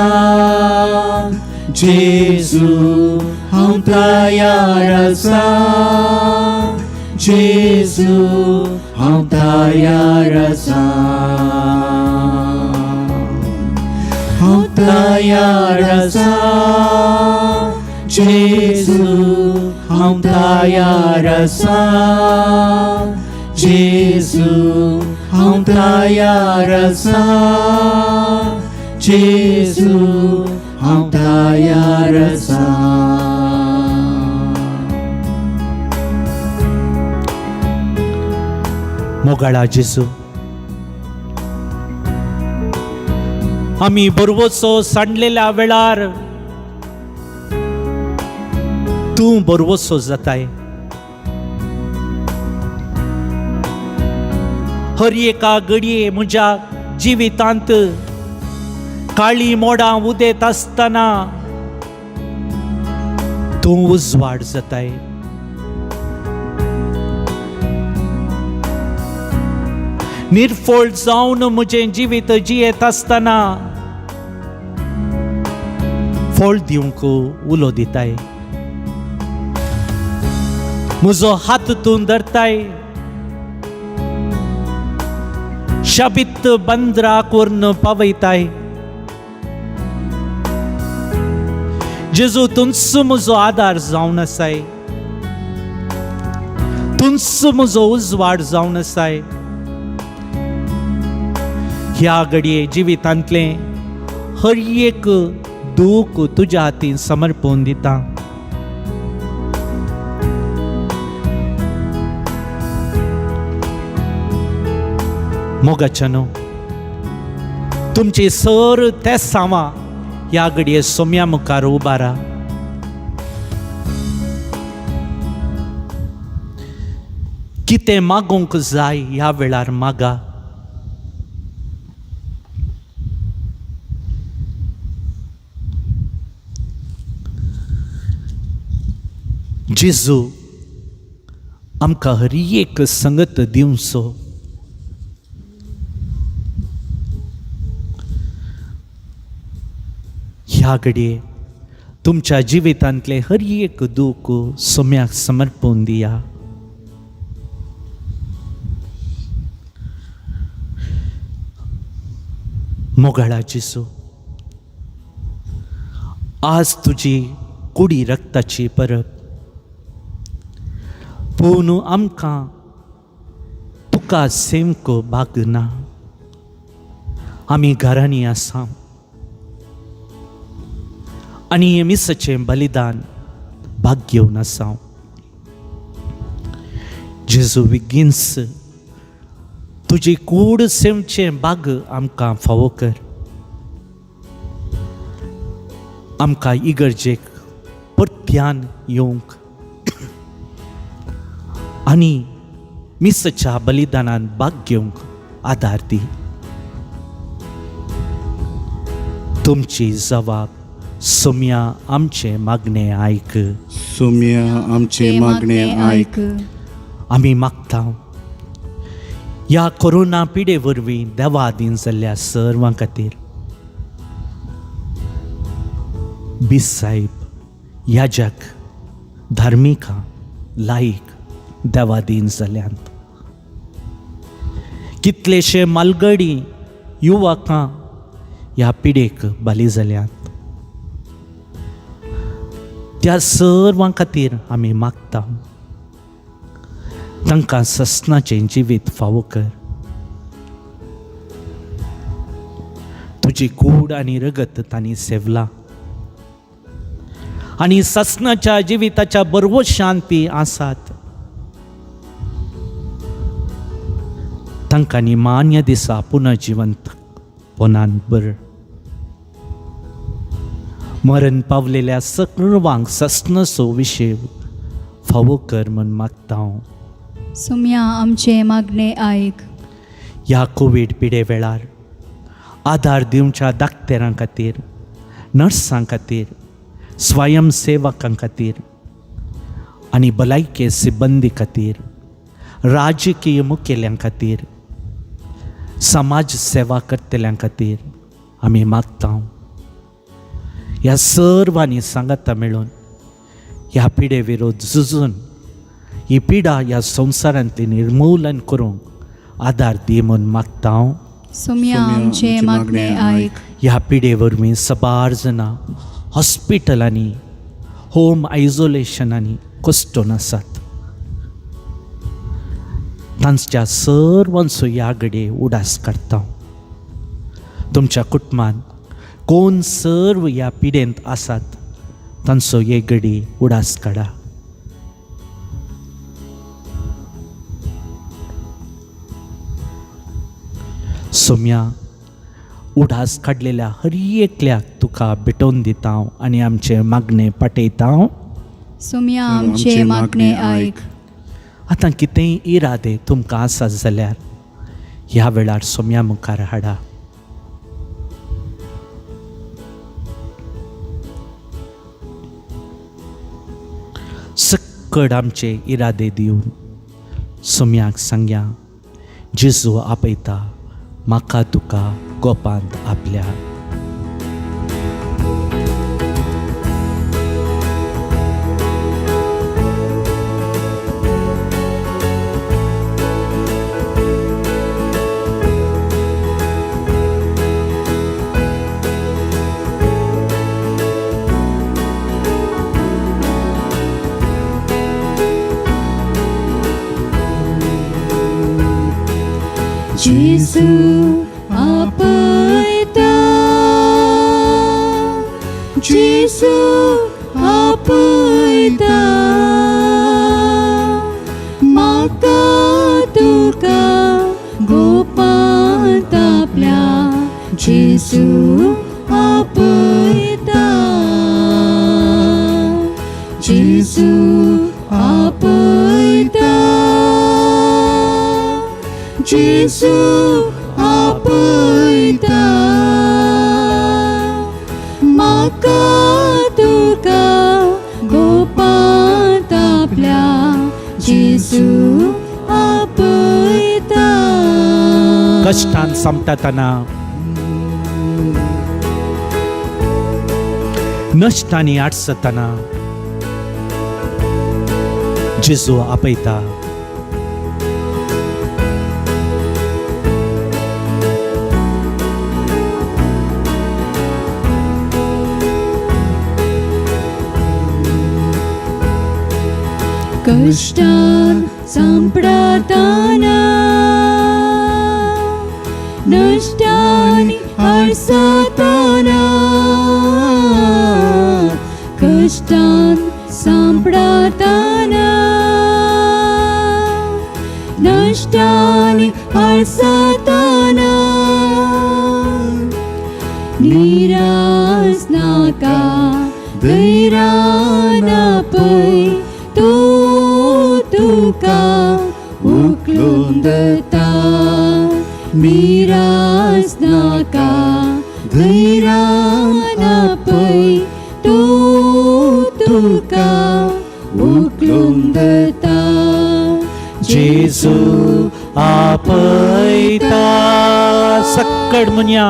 S1: जेजू, हांव तयार आसा जेजू, हांव तयार आसा, हांव तयार आसा जेजू, हांव तयार आसा जेजू, हांव तयार आसा जेजू, हांव तयार आसा.
S2: मोगाळा जेजू, आमी बरवचो सांडलेल्या वेळार तूं बरवचो जाताय. हर एका घडये म्हज्या जिवितांत काळी मोडां उदेत आसतना तूं उजवाड जाताय. निर्फोळ जावन म्हजें जिवीत जियेत आसतना फळ दिवंक उलो दिताय. म्हजो हात तूं धरताय, शाबीत बंदराक व्हरून पावयताय. जेजू तूंच म्हजो आदार जावन आसाय, तूंच म्हजो उजवाड जावन आसाय. ह्या घडये जिवितांतलें हर एक दूख तुज्या हातीन समर्पून दिता. मोगाच्या न्हू तुमची सर ते सांवा ह्या घडये सोम्या मुखार उबारा. कितें मागूंक जाय ह्या वेळार मागा. जेजू आमकां हर एक संगत दिवचो. ह्या घडये तुमच्या जिवितांतलें हर एक दूख सोम्याक समर्पून दिया. मोगाळा जेजू, आज तुजी कुडी रक्ताची परब, पूण आमकां तुका सेमको भाग ना. आमी घरांनी आसा आनी मिसाचें बलिदान भाग घेवन आसा. जेजू बेगीनच तुजी कूड सेवचें भाग आमकां फावो कर. आमकां इगर्जेक परत्यान येवंक आनी मिसाच्या बलिदानान भाग घेवंक आदार दी. तुमची जबाब सोम्या आमचें मागणें आयक.
S1: सोम्या आमचें मागणें आयक.
S2: आमी मागता ह्या कोरोना पिडे वरवीं देवा आदीन जाल्ल्या सर्वां खातीर बीस साहेब याजक धार्मिकां लायक देवादीन जाल्यांत. कितलेशे मालगडी युवकां ह्या पिडेक बली जाल्यांत. त्या सर्वां खातीर आमी मागता तांकां ससनाचें जिवीत फावो कर. तुजी कूड आनी रगत तांणी सेवला आनी ससनाच्या जिविताच्या बरवशान ती आसात. तांकां निमान्य दिसा पुनर्जिवंत पोनान बर मरण पावलेल्या सर्वांक ससनाचो विशय फावो कर म्हूण मागता हांव.
S4: सोम्या आमचें मागणें आयक.
S2: ह्या कोवीड पिडे वेळार आदार दिवच्या दाक्तेरां खातीर, नर्सां खातीर, स्वयंसेवकां खातीर आनी भलायके सिब्बंदी खातीर, राजकीय मुखेल्यां खातीर, समाज सेवा करतल्यां खातीर आमी मागता. ह्या सर्वांनी सांगाता मेळून ह्या पिडे विरोध झुजून ही पिडा ह्या संवसारांतली निर्मूलन करूंक आदार दी म्हूण मागता हांव.
S4: सोम्या आमचें मागणें आयक.
S2: ह्या पिडे वरवीं सबार जाणां हॉस्पिटलांनी, होम आयसोलेशनांनी कश्टून आसात. तांच्या सर्वांचो ह्या घडये उडास काडटा. तुमच्या कुटुंबान कोण सर्व ह्या पिडेंत आसात तांचो हे घडी उडास काडा. सोम्या उडास काडलेल्या हर एकल्याक तुका भेटोवन दिता हांव आनी आमचें मागणें पाटयता हांव.
S4: सोम्या आमचें मागणें आयक.
S2: आतां कितेंय इरादे तुमकां आसात जाल्यार ह्या वेळार सोम्या मुखार हाडा. सक्कड आमचे इरादे दिवन सोम्याक सांग्या, जेजू आपयता म्हाका तुका गोपांत आपल्या.
S4: जेजू आपयता, जेजू आपयता, म्हाका तुका गोपांत आपल्या. जेजू आपयता, जेजू आपयता, जेजू आपयता, म्हाका तुका गोपांत आपल्या. जेजू आपयता.
S2: कश्टान समटातना, नश्टांनी आडसतना जेजू आपयता.
S4: कश्टान सांपडताना नश्टानी हारसताना कश्टान सांपडताना नश्टानी हारसताना निरास नाका धैर्यान पळय तो तुका उखलून धरता निरास नाका धैर्यान पळय तो तुका उखलून धरता
S2: जेजू आपयता सक्कड मुन्या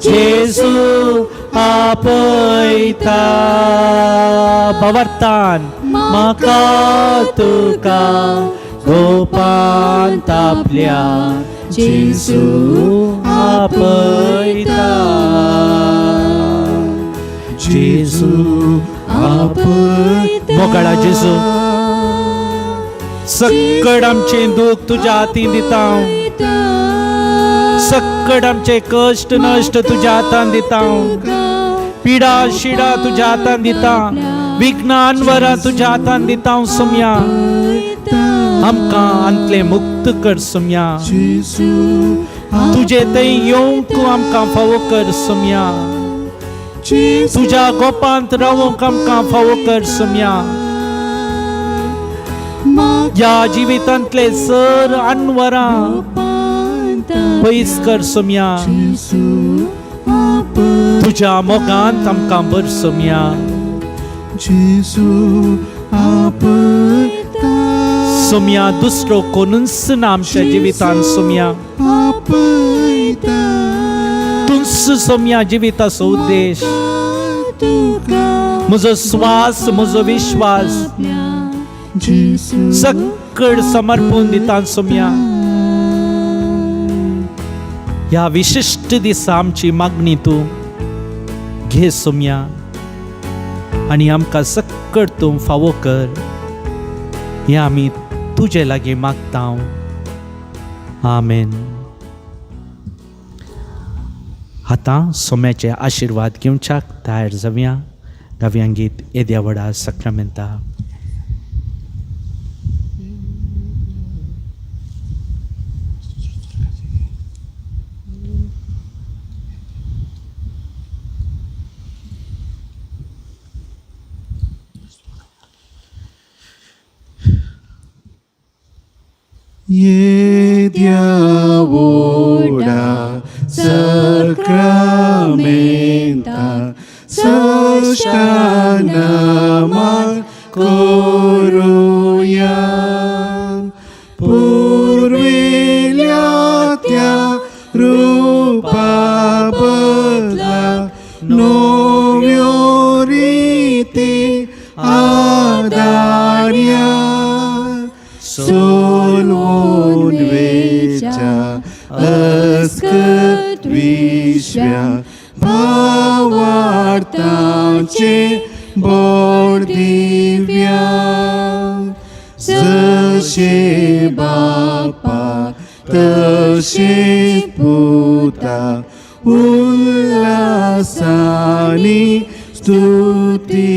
S2: जेजू आपयता भवर्तान म्हाका तुका गोपान तापल्या जेजू आपयता जेजू
S1: आपयता
S2: मोगाळा जेजू सक्कड आमचें दूख तुज्या हातीन दिता हांव. सक्कड आमचे कश्ट नश्ट तुज्या हातान दिता हांव. पिडा शिडा तुज्या हातान दिता विघ्नान वरां तुज्या हातान दिता हांव सोम्या आमकां आंतलें मुक्त कर सोम्या तुजे थंय येवंक आमकां फावो कर सोम्या तुज्या गोपांत रावंक आमकां फावो कर सोम्या ह्या जिवितांतले सर अनवरां पयस कर सोम्या तुज्या मोगांत आमकां भर सोम्या सोम्या दुसरो कोणूच ना आमच्या जिवितांत सोम्या तूंच सोम्या जिविताचो उद्देश म्हजो स्वास म्हजो विश्वास सक्कड समर्पून दिता सोम्या ह्या विशिश्ट दिसा आमची मागणी तूं घे सोम्या आनी आमकां सक्कड तूं फावो कर हें आमी तुजे लागीं मागता. आमेन. आतां सोम्याचे आशिर्वाद घेवच्याक तयार जावया. गावया गीत येद्या व्हडा साक्रामेंता.
S1: येद्या व्हडा साक्रामेंता साश्टांग नमन करुया पुर्विल्ल्या त्या रुपा बदला नव्यो रिती आदार्या सोलवून वेच्या अस्कत विश्व्या भावार्थाचे बोड दिव्या जशे बापा तशे पुता उल्हासानी स्तुती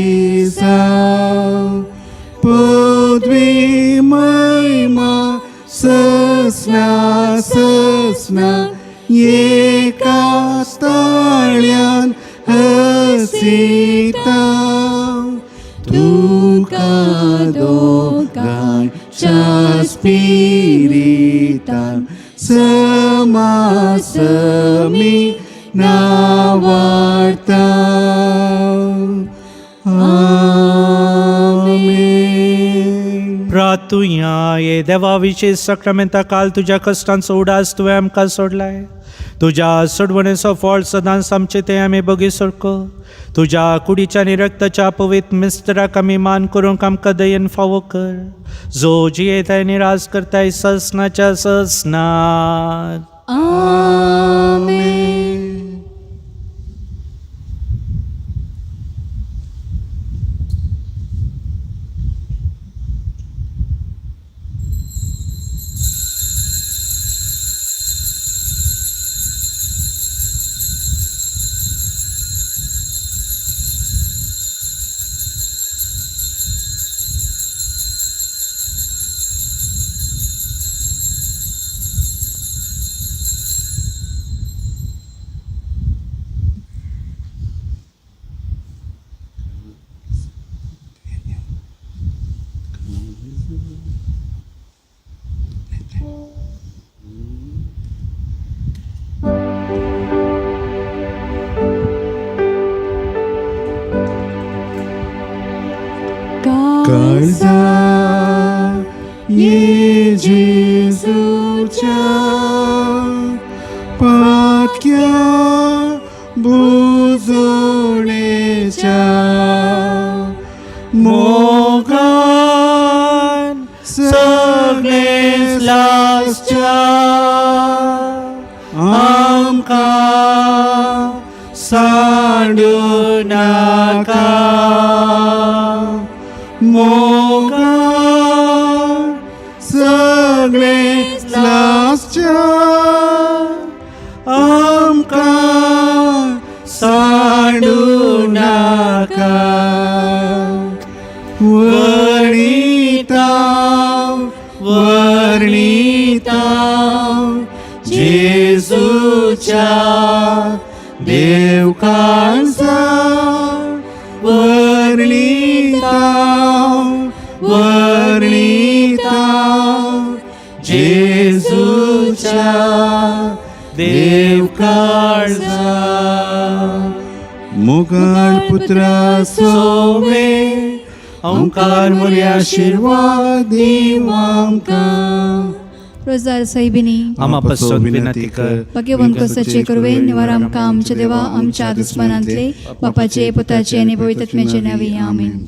S1: पदवी महिमा ससना ससना एका ताळ्यान हसिता तुका दोगांच्या स्पिरितान समासमी नावार्ता. आमेन.
S2: प्रातुया ये देवा विशेष साक्रामेंता काल तुज्या कश्टांचो उडास तुवें आमकां सोडलाय. तुज्या सोडवणेचो फळ सदांच आमचे ते आमी बगी सारको तुज्या कुडीच्या आनी रक्ताच्या पवित्र मिस्तराक आमी मान करूंक आमकां दयेन फावो कर जो जियेताय आनी राज करताय ससनाच्या ससनात.
S4: आमेन.
S1: काळजा ये जेजूच्या पाक्या बुजोणेच्या मोगान
S2: सगळें लासच्या आमकां सांडू नाका
S1: मोगान सगळे लासच्या आमकां
S2: सांडू नाका
S1: वर्णिता
S2: वर्णिता जेजूच्या देवकांचा
S1: वर्णिता वर्णिता
S2: जेजूच्या देवकाळजा
S1: मोगाळ पुत्रा
S2: सोवे ओंकार मुरी आशीर्वाद
S1: आशीर्वाद आमकां
S4: रोजार साहिबिनी
S2: आमा पासून विनंती कर.
S4: भाग्यवंत कोसाचे कुरवे निवार आमकां आमच्या देवा आमच्या दुस्मनांतले बापाचे पुताचे आनी पवित्र आत्म्याचे नांवे आमेन.